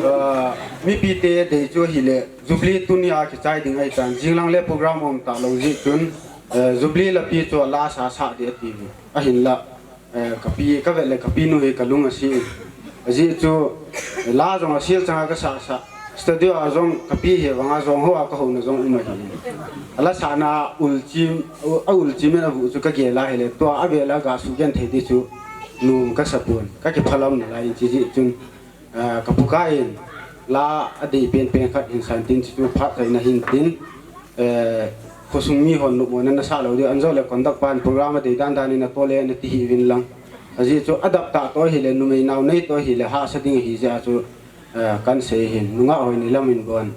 Ah, mipite dei chu ahile, Jubilee tunia kichai ding ahitan, jinglang le program um talou jeh chun, eh, Jubilee lapi chu la sasa ding ati. Ahinla, eh, kapi, kavet le kapinu hi kalung asi. Ajeh chu, la jong asil changa kasasa. Studio a jong kapi hi vanga jong hoa kahouna jong um ahi. Ala sana ulchim, a ulchim in avu chu kagel a hile, tua avela gasugenthei ding chu nom kasapon, kakiphalam nalai in, chujeh chun, eh, ka Pu Kai in la adei penpen khat hin santin, chuchu phat kaina hintin, eh, khosung mihon nopmo nasah lou diu, anjo le conduct pan program adei dandan in atole nati hih uvin lang. Ajeh chu adap tah toh hile, numei nao nei toh hile, hahsa ding ahi jeh a chu, eh, kansei hin, nungah hoi ni lam in bon,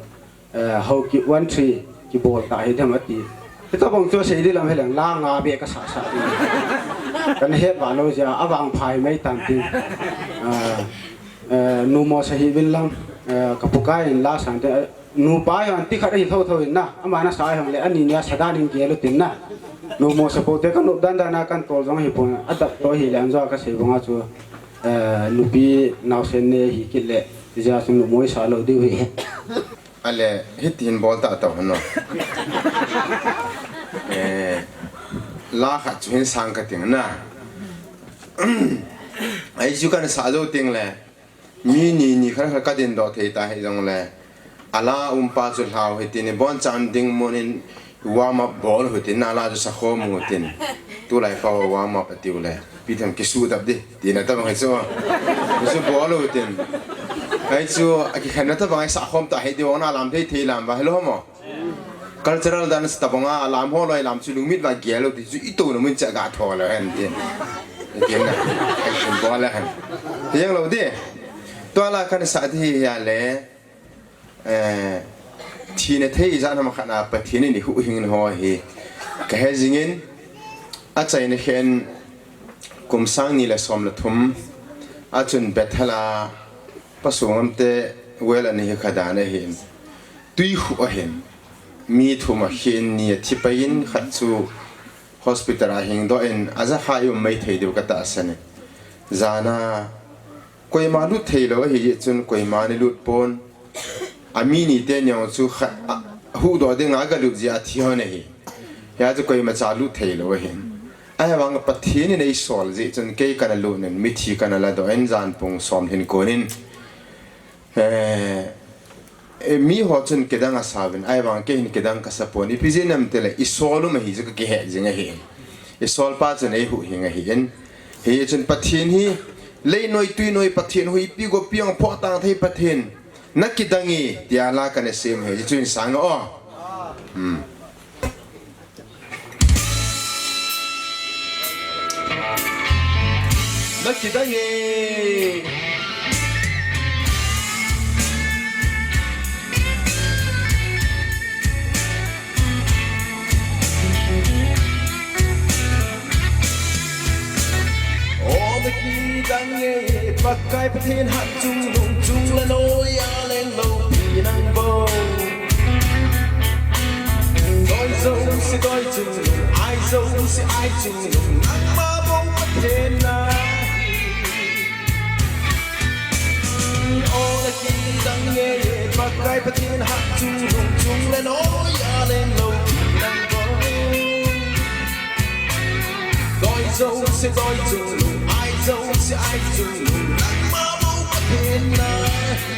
eh, Haokip one three kibol tah hidem ati. Hitobang chu asei ding lam hileng, la nga beh kasasa ding. Kana het vah lou jeh a, avangpha himai tantin. Ah, eh, nommo sa hih uvin lang, eh, ka Pu Kai in la santin, eh, nupa hi anti khat ahi thotho in na, ama nasa hijongle, ani nia sa dan in gel utin na. Nommo sa poute, kanop dandan a kantol jong ahipon, adap toh hile, anjo a kasei banga chu, eh, nupi naosen nei hikit le, hijeh a chu nopmo isa lou diu hi. Ale, hitin bol tah tau hano. Eh, la khat chu hin sang kating na. Ahi chu kana sa jou tengle, mi ni, ni khat khat kadindoh thei ta hijongle, ala umpa chu lhau hitin, ibonchan ding mun in warm up bol uhitin, ala chu sakhom uhitin. Tulai pa warm up atiu le, ipi them kisuhdap ding tina tabang hichu. Hichu bol uhitin. Ahi chu, akikhenna tabang hi sakhom ta hi ding, na lam thei thei lam va, hello mo. Cultural dance tabang a lam ho loi lam chu lungmit va gel uti chu, itouna mun cha ga tho lou hen tin. Tin na, ahi chu bol hen. Tiang lou ding. Tua la kana sa ding hi ahile, eh, thina thei ijat ham khat a Pathen in eihuhhing ho hi kahe jingin, achaina khen kum sang ni le som le thum a chun Bethel a Pa Songam te well ani hi kha dan ahin, tui khuh ahin, mi thum akhen, ni athi pai in, khat chu hospital a hingdoh in, ajakha i um maithei diu katahsan in. Jana koima lut thei lou ahi jeh chun koima ana lut pon. Ami ni teni jong chu khat, a, huhdoh dinga agalut jeh a thi hon ahi. Hia chu koimacha lut thei lou ahin. Ahivang Pathen in eisol jeh chun kei kana lut in, mithi kana ladoh in, jan pung som lhin kon in, eh, eh, mi ho chun kidang asa uvin, ahivang kei hin kidang kasa pon. Ipi jeh ham itile, isol um ahi chu kakihe jing ahi. Isol pa chun eihuhhing ahin. Hichun Pathen hi, lei noi tui noi Pathen, huipi gopi jong phoh tang thei Pathen. Na kidang e, tia la kana sem hi, hichu hin sang o. Hmm. Na kidang e. O, na kidang e, Pakai Pathen hatchungnung chung le noi a lenglou pi nang bou. Doi jouse doi chungnung, ai jouse ai chungnung, nangma bou Pathen nahi. O, na kidang e, Pakai Pathen hatchungnung chung le noi a lenglou pi nang bou. Doi jouse doi chungnung, ai jouse ai chungnung, nangma bou Pathen nahi.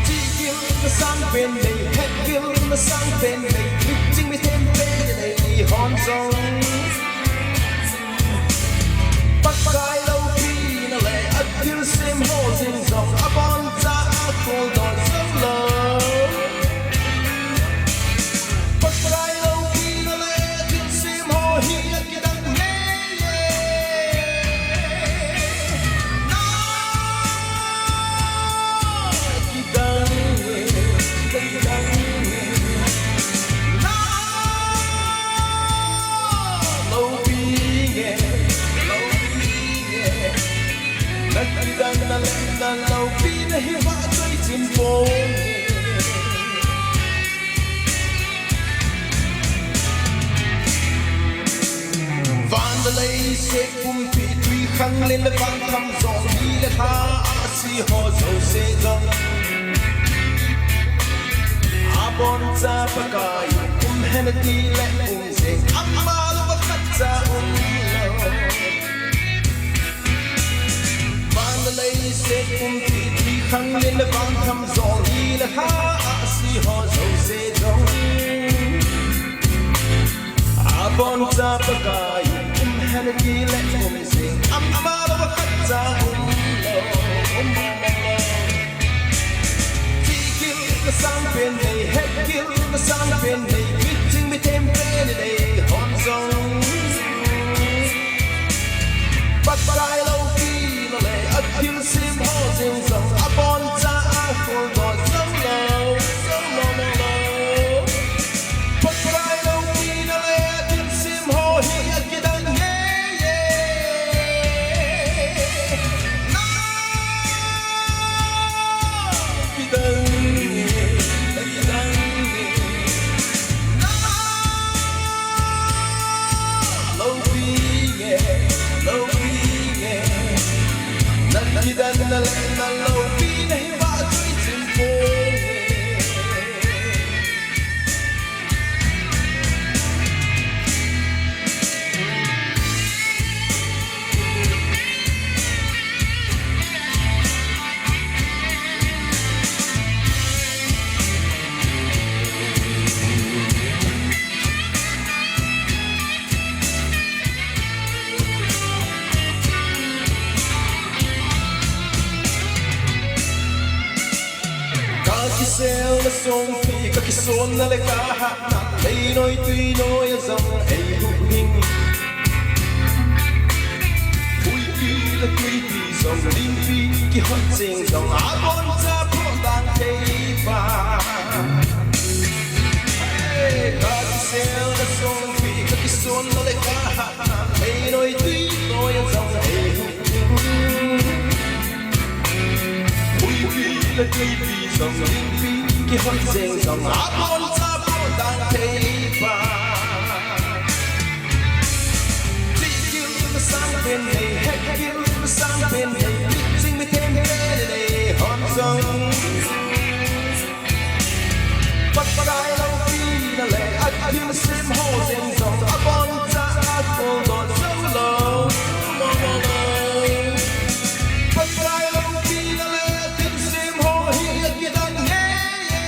Chihgil masang pen lei, hetgil masang pen lei, miching mithem pen lei, eihon jong Pakai loupina le athilsem ho jeng jong, aboncha a kholdoh jou lou. Pakai loupina le athilsem ho hi akidang e. Na kidang e, kidang e. Na Leiset pumpi twikhanglen le vangkham jong, mi le lha ahsi ho jouse jong, aboncha Pakai um hen tile um jeng, amalouva khatcha umlou. Van le leiset pumpi twikhanglen le vangkham jong, mi le lha ahsi ho jouse jong, aboncha Pakai um hen tile um jeng, amalouva khatcha umlou, umlou. Thihgil masang pen nei, hetgil masang pen nei, miching mithem pen nei hon jong, Pakai loupina le athilsem ho jeng jong, aboncha akholdoh joulou, joulou, loulou. Pakai loupina le athilsem ho hi akidang nge, ye. Na kidang nge, na kidang nge. Na loupi nge, loupi nge. Na kidang na le na loupina hi vah choi chim poi. Kakiselna songpi, kakisonna le kahatna, leinoi twinoi a jong eihuh hing. Huipi le tuipi jong, lingpi kihot jeng jong, aboncha phoh dang thei pa. Hey, kakiselna songpi, kakisonna le kahatna, leinoi twinoi a jong eihuh hing. Huipi le tuipi jong, lingpi kihot jeng jong, aboncha phoh dang thei pa. Thihgil masang pen nei, hetgil masang pen nei, miching mithem pen nei hon jong, Pakai loupina le athilsem ho jeng jong, aboncha akholdoh joulou. Pakai loupina le athilsem ho hi akidang nge, ye.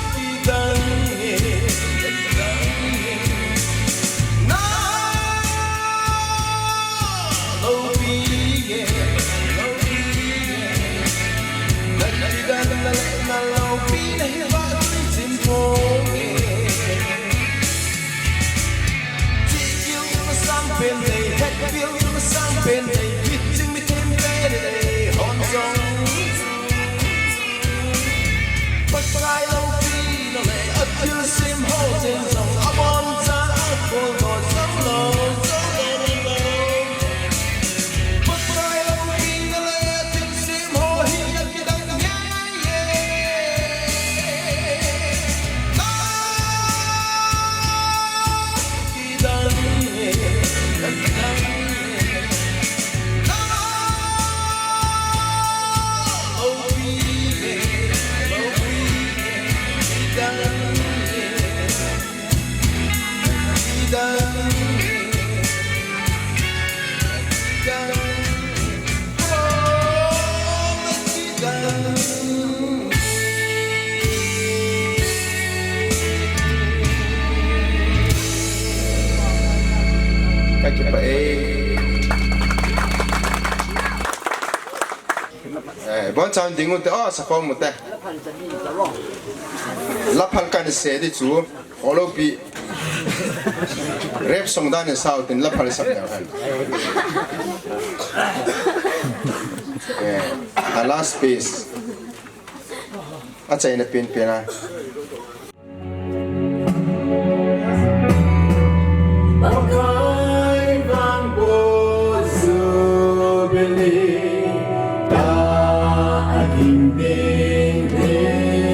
Akidang nge, akidang nge. Na loupi nge, loupi nge. Na kidang na le na loupina hi vah choi chim poi nge. Thihgil masang pen nei, hetgil masang pen nei, miching mithem pen nei hon jong, Pakai loupina le athilsem ho jeng jong, aboncha akholdoh joulou, joulou, loulou. Pakai loupina le athilsem ho hi akidang nge, ye. Na kidang nge, na kidang nge. Na loupi nge, loupi nge, kidang nge. Ka kipah e. Eh, bon chan ding u te, oh, sa form u te. La phal kan se di chu. Olopi. Rap song dan in sao tin la phal sap leu hen. Eh, a last piece. A chaina pen pen a. Pakai vangboh jubilee ta a ding ding ding.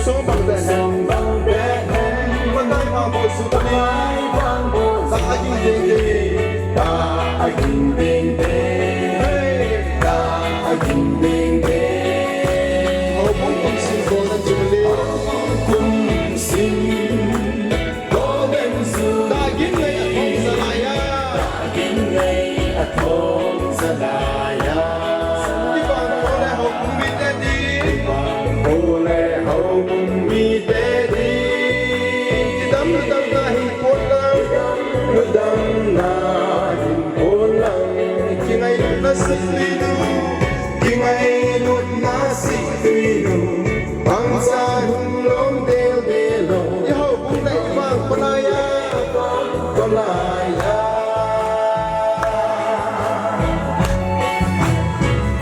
Song bang de hen. Matai bang bo su ta ni. Ta a ging ding ding. Ta a ging ding ding. Hey. Ta a ging ding ding. Ho bang bang sing ko na chimli. Kum sing. Kingailutna sih tuinu, bangchan hung lom del del lo. I houbung le i vang kolai a, kolai a.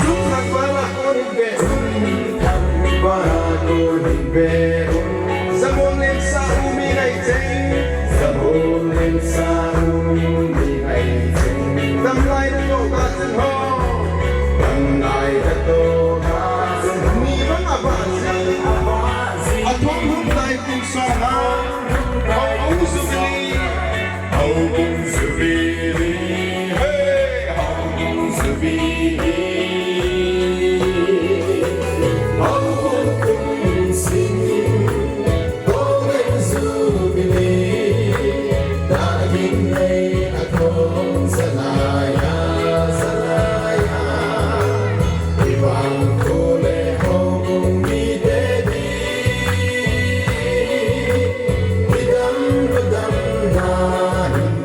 Lungkham vala konin be, lungkham vala konin be. Zamol len sa u mi ngai cheng, zamol len sa u mi ngai cheng. Damlai na ko ka chun ho. Damlai ka to ka. Ni bang a ba si. A thong hung lai kum song ha. Ho ung su ni. Ho ung su ni. Hey, ho ung su ni. Ho ung su ni. Golden Jubilee, ta ging nei a thong salai a, salai a. I vang ko le ho mi te di. I dam, i dam na hin.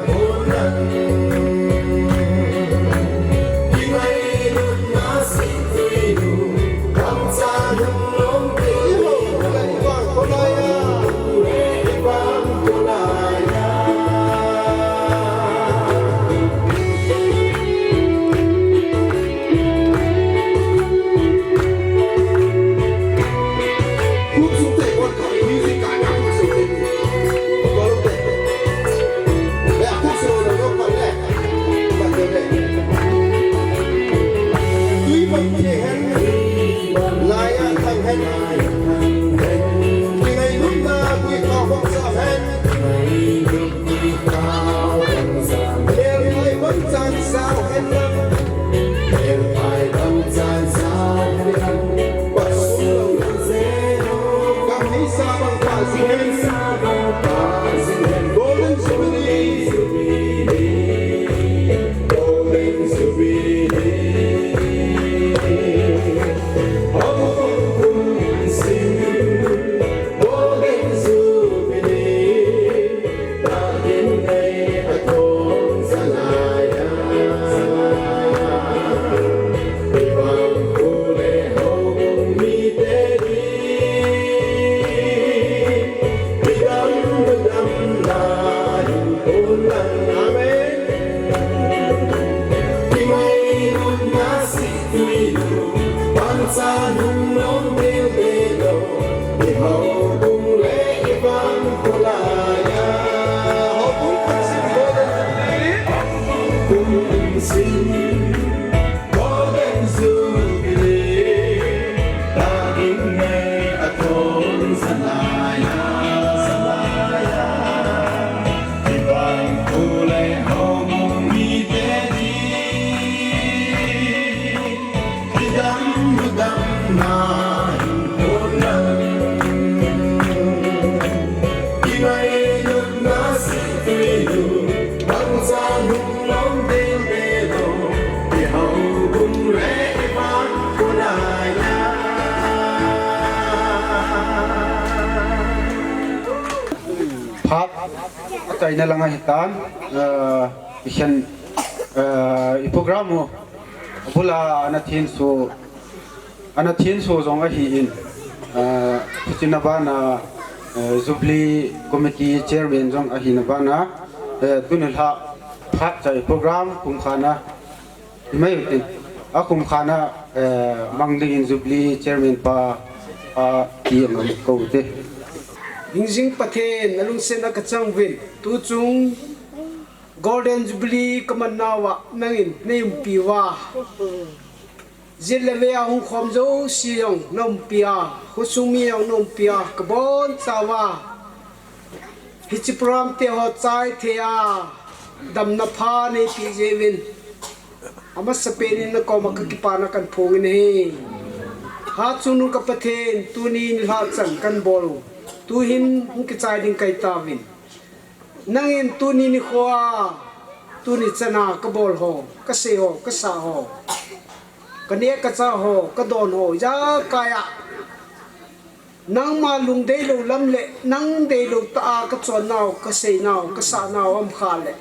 Phat achaina langa hitan, eh, i khen, eh, i program u abula ana thenso, ana thenso jong ahin, eh, khuchina bana, eh, Jubilee Committee Chairman jong ahina bana, eh, tuni lha phat chai program kum khana Mai utin. Akum khana, eh, mang dingin Jubilee Chairman pa, pa ti ngam ko te. Hingjing Pathen, nalungsetna kachang uvin. Tuchung Golden Jubilee kaman nauva, nangin neiumpi uva. Jin le vei a hung khom jouse jong na umpi a, khosung mi jong na umpi a, kabonchauva hiche program te ho chai thei a, damna pha neipeh jeh uvin, amasapen in nakoma kakipana kahin phong in ahi. Hatchungnung ka Pathen, tuni nilhah chan kahin bol u, tuhin hung kichai ding kahi tauvin. Nangin tuni nikho a, tuni chan a kabol ho, kasei ho, kasah ho, kaneh kachah ho, kadon ho, ijakai a nangma lungdeilou lam le nang deilou tah a kachonnau, kaseinau, kasahnau aum khah le,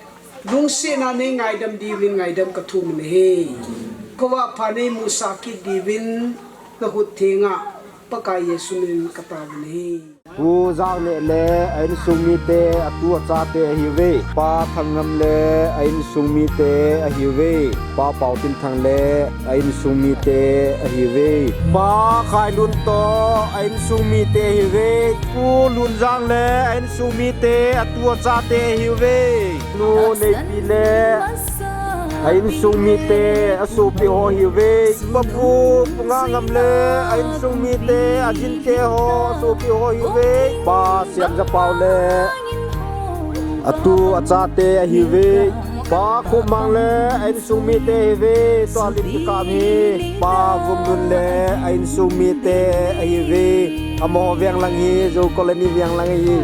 lungsetna nei ngaidam diuvin ngaidam kathum in ahi. Khovah pha neimusah kit diuvin nakhut thenga Pakai Jesu minin kataovin ahi. Pu Jangneh le a insung mite, atu achate ahiuve. Pa Thangngam le a insung mite ahiuve. Pa Paotinthang le a insung mite ahiuve. Pa Khailun toh a insung mite ahiuve. Pu Lunjang le a insung mite, atu achate ahiuve. Nu Neipi le a insung mite, asopi ho ahiuve. Pa Pu, Pu Ngangam le a insung mite, ajinte ho, asopi ho ahiuve. Pa Siamjapao le atu achate ahiuve. Pa Khupmang le a insung mite ahiuve. Tua lim kikah hi Pa Vumlun le a insung mite ahiuve. Amaho veng lang hi Zou Colony veng lang ahi.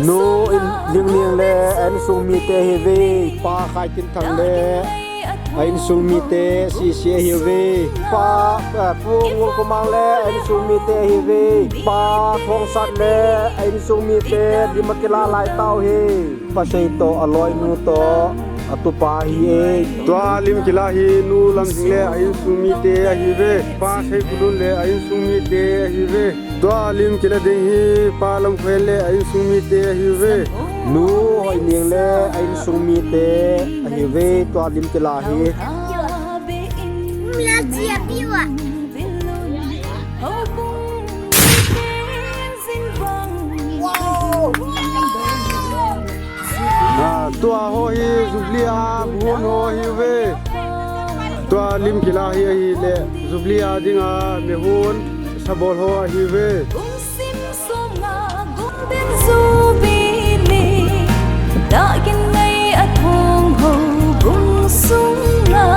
Nu Lingning le a insung mite ahiuve. Pa Khaitinthang le a insung mite sese ahiuve. Pa, eh, Pu Ngulkhomang le a insung mite ahiuve. Pa Thongsat le a insung mite lim akila lai tauve. Pa Sei toh aloinu toh atupa ahi e. Tua lim kila hi Nu Lamhing le a insung mite ahiuve. Pa Seikholun le a insung mite ahiuve. Tua lim kila ding hi Pa Lamkhohen le a insung mite ahiuve. Nu Hoineng le a insung mite ahiuve. Tua lim kila hi. Ah, tua ho hi Jubilee a mihon ho ahiuve. Tua lim kila hi ahile Jubilee a dinga mihon sabol ho ahiuve. Kum sim som nga Golden Jubilee, dah gin ngai athong ho kum sung a,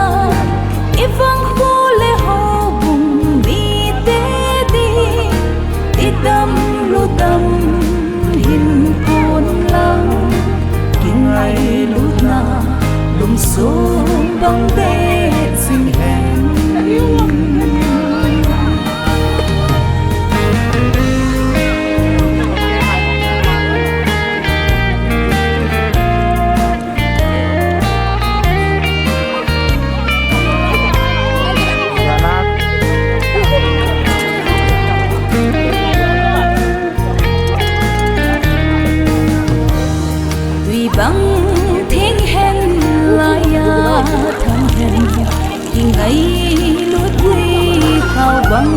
i vang ho le ho kum mite din, i dam lu dam hin pon lang, kingailutna lungsung bang det jing hen. Tui bang theng hen, laiya thang hen, kingailut tui khao bang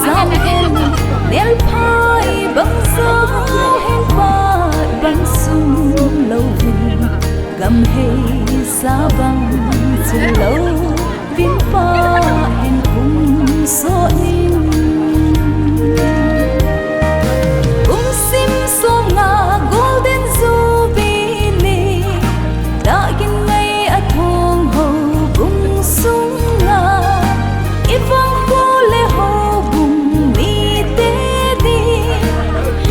jam hen, nelphai bang jam hen, pat bang sum louvin, gam hei sa bang chun lou vin pa hen kum so nin. Kum sim som nga Golden Jubilee, dah gin ngai athong ho kum sung a, i vang ho le ho kum mite din,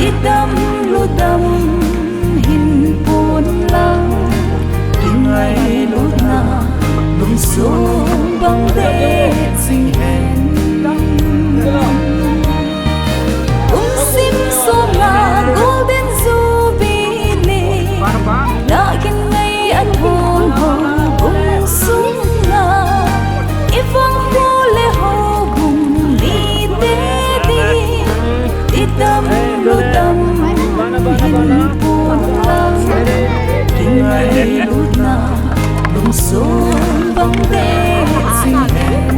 i dam lu dam hin pon lang, kingailutna lungsung bang det jing hen. Kum sim som nga Golden Jubilee, dah gin ngai athong ho kum sung a, i vang ho le ho kum mite din, i dam lu dam hin pon lang, kingailutna lungsung bang det jing hen.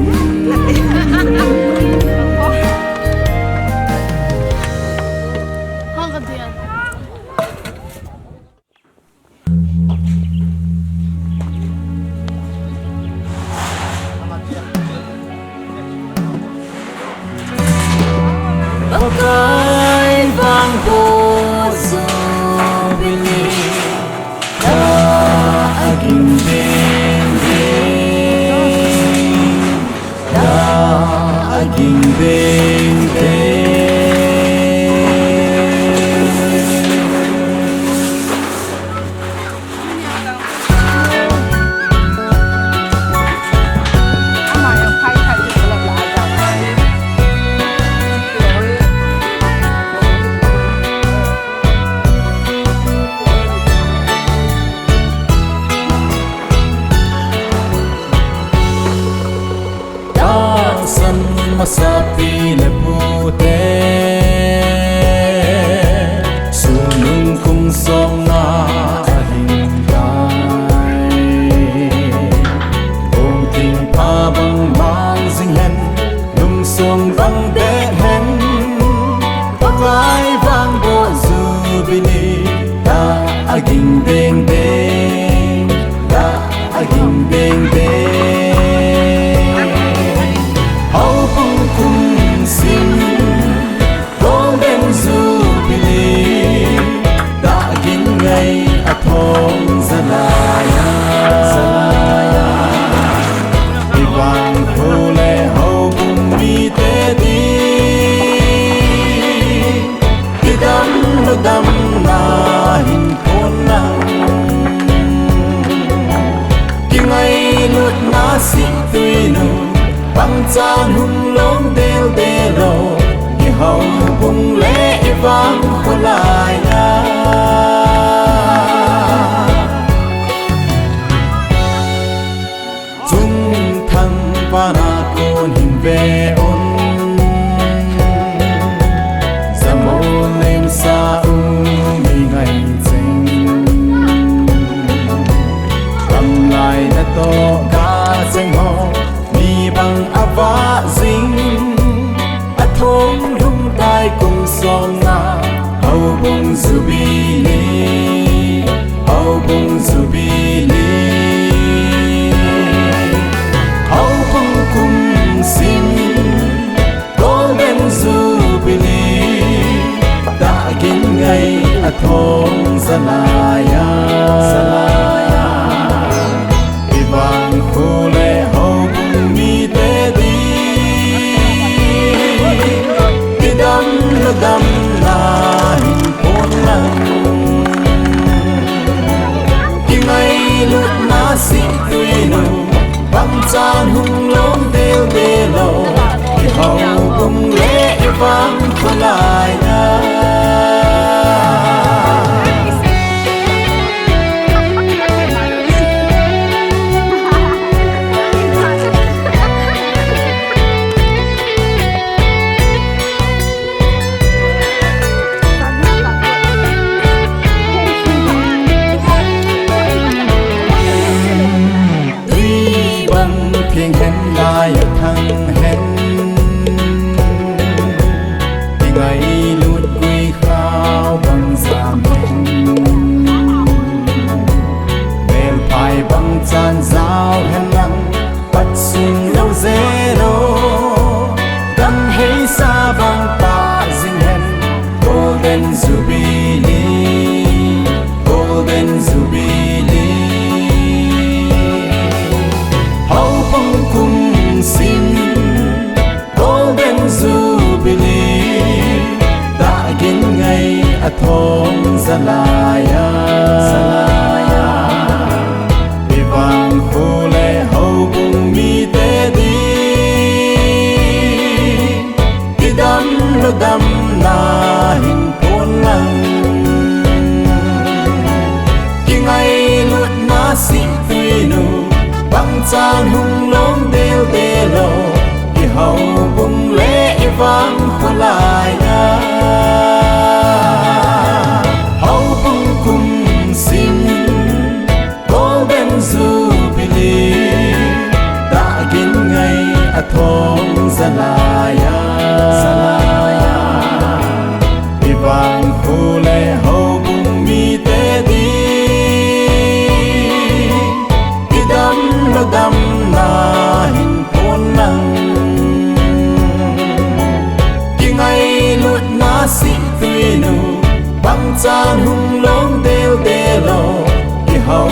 Vang kholai a, Chungthang pana kon hin ve un. Zamol lemsa u mi ngai cheng. Tamlai natoh ga cheng ho mi bang avah jing. Athong lhung tai kum somnga, Houbung Jubilee, Houbung Jubilee. Houbung kum sim, Golden Jubilee. Tahgin ngai athong jalai a, jalai a. Ivang kho le houbung mite ding, kidam le damna hin pon lang. Kingailutna sih tuinu, bangchan hung lom del del o. Ihoubung le ivang kholai a. Tui bang theng hen, lai a thang hen. Kingailut gui khao bang jam hen. Melphai bang chan jao hen lang, pat sung lou jelo. Gam heisa bang pah jing hen, Golden Jubilee, Golden Jubilee. Houbung kum sim, Golden Jubilee. Tahgin ngai athong jalai a, jalai a. Ivang kho le houbung mite ding, kidam le damna hin pon lang. Kingailutna sih tuinu, bangchan hung lom del del o. Ihoubung le ivang kholai a. Houbung kum sim, Golden Jubilee. Tahgin ngai athong jalai a, jalai a. Ivang kho le houbung mite ding, kidam le damna hin pon lang. Kingailutna sih tuinu, bangchan hung lom del del o. Ihou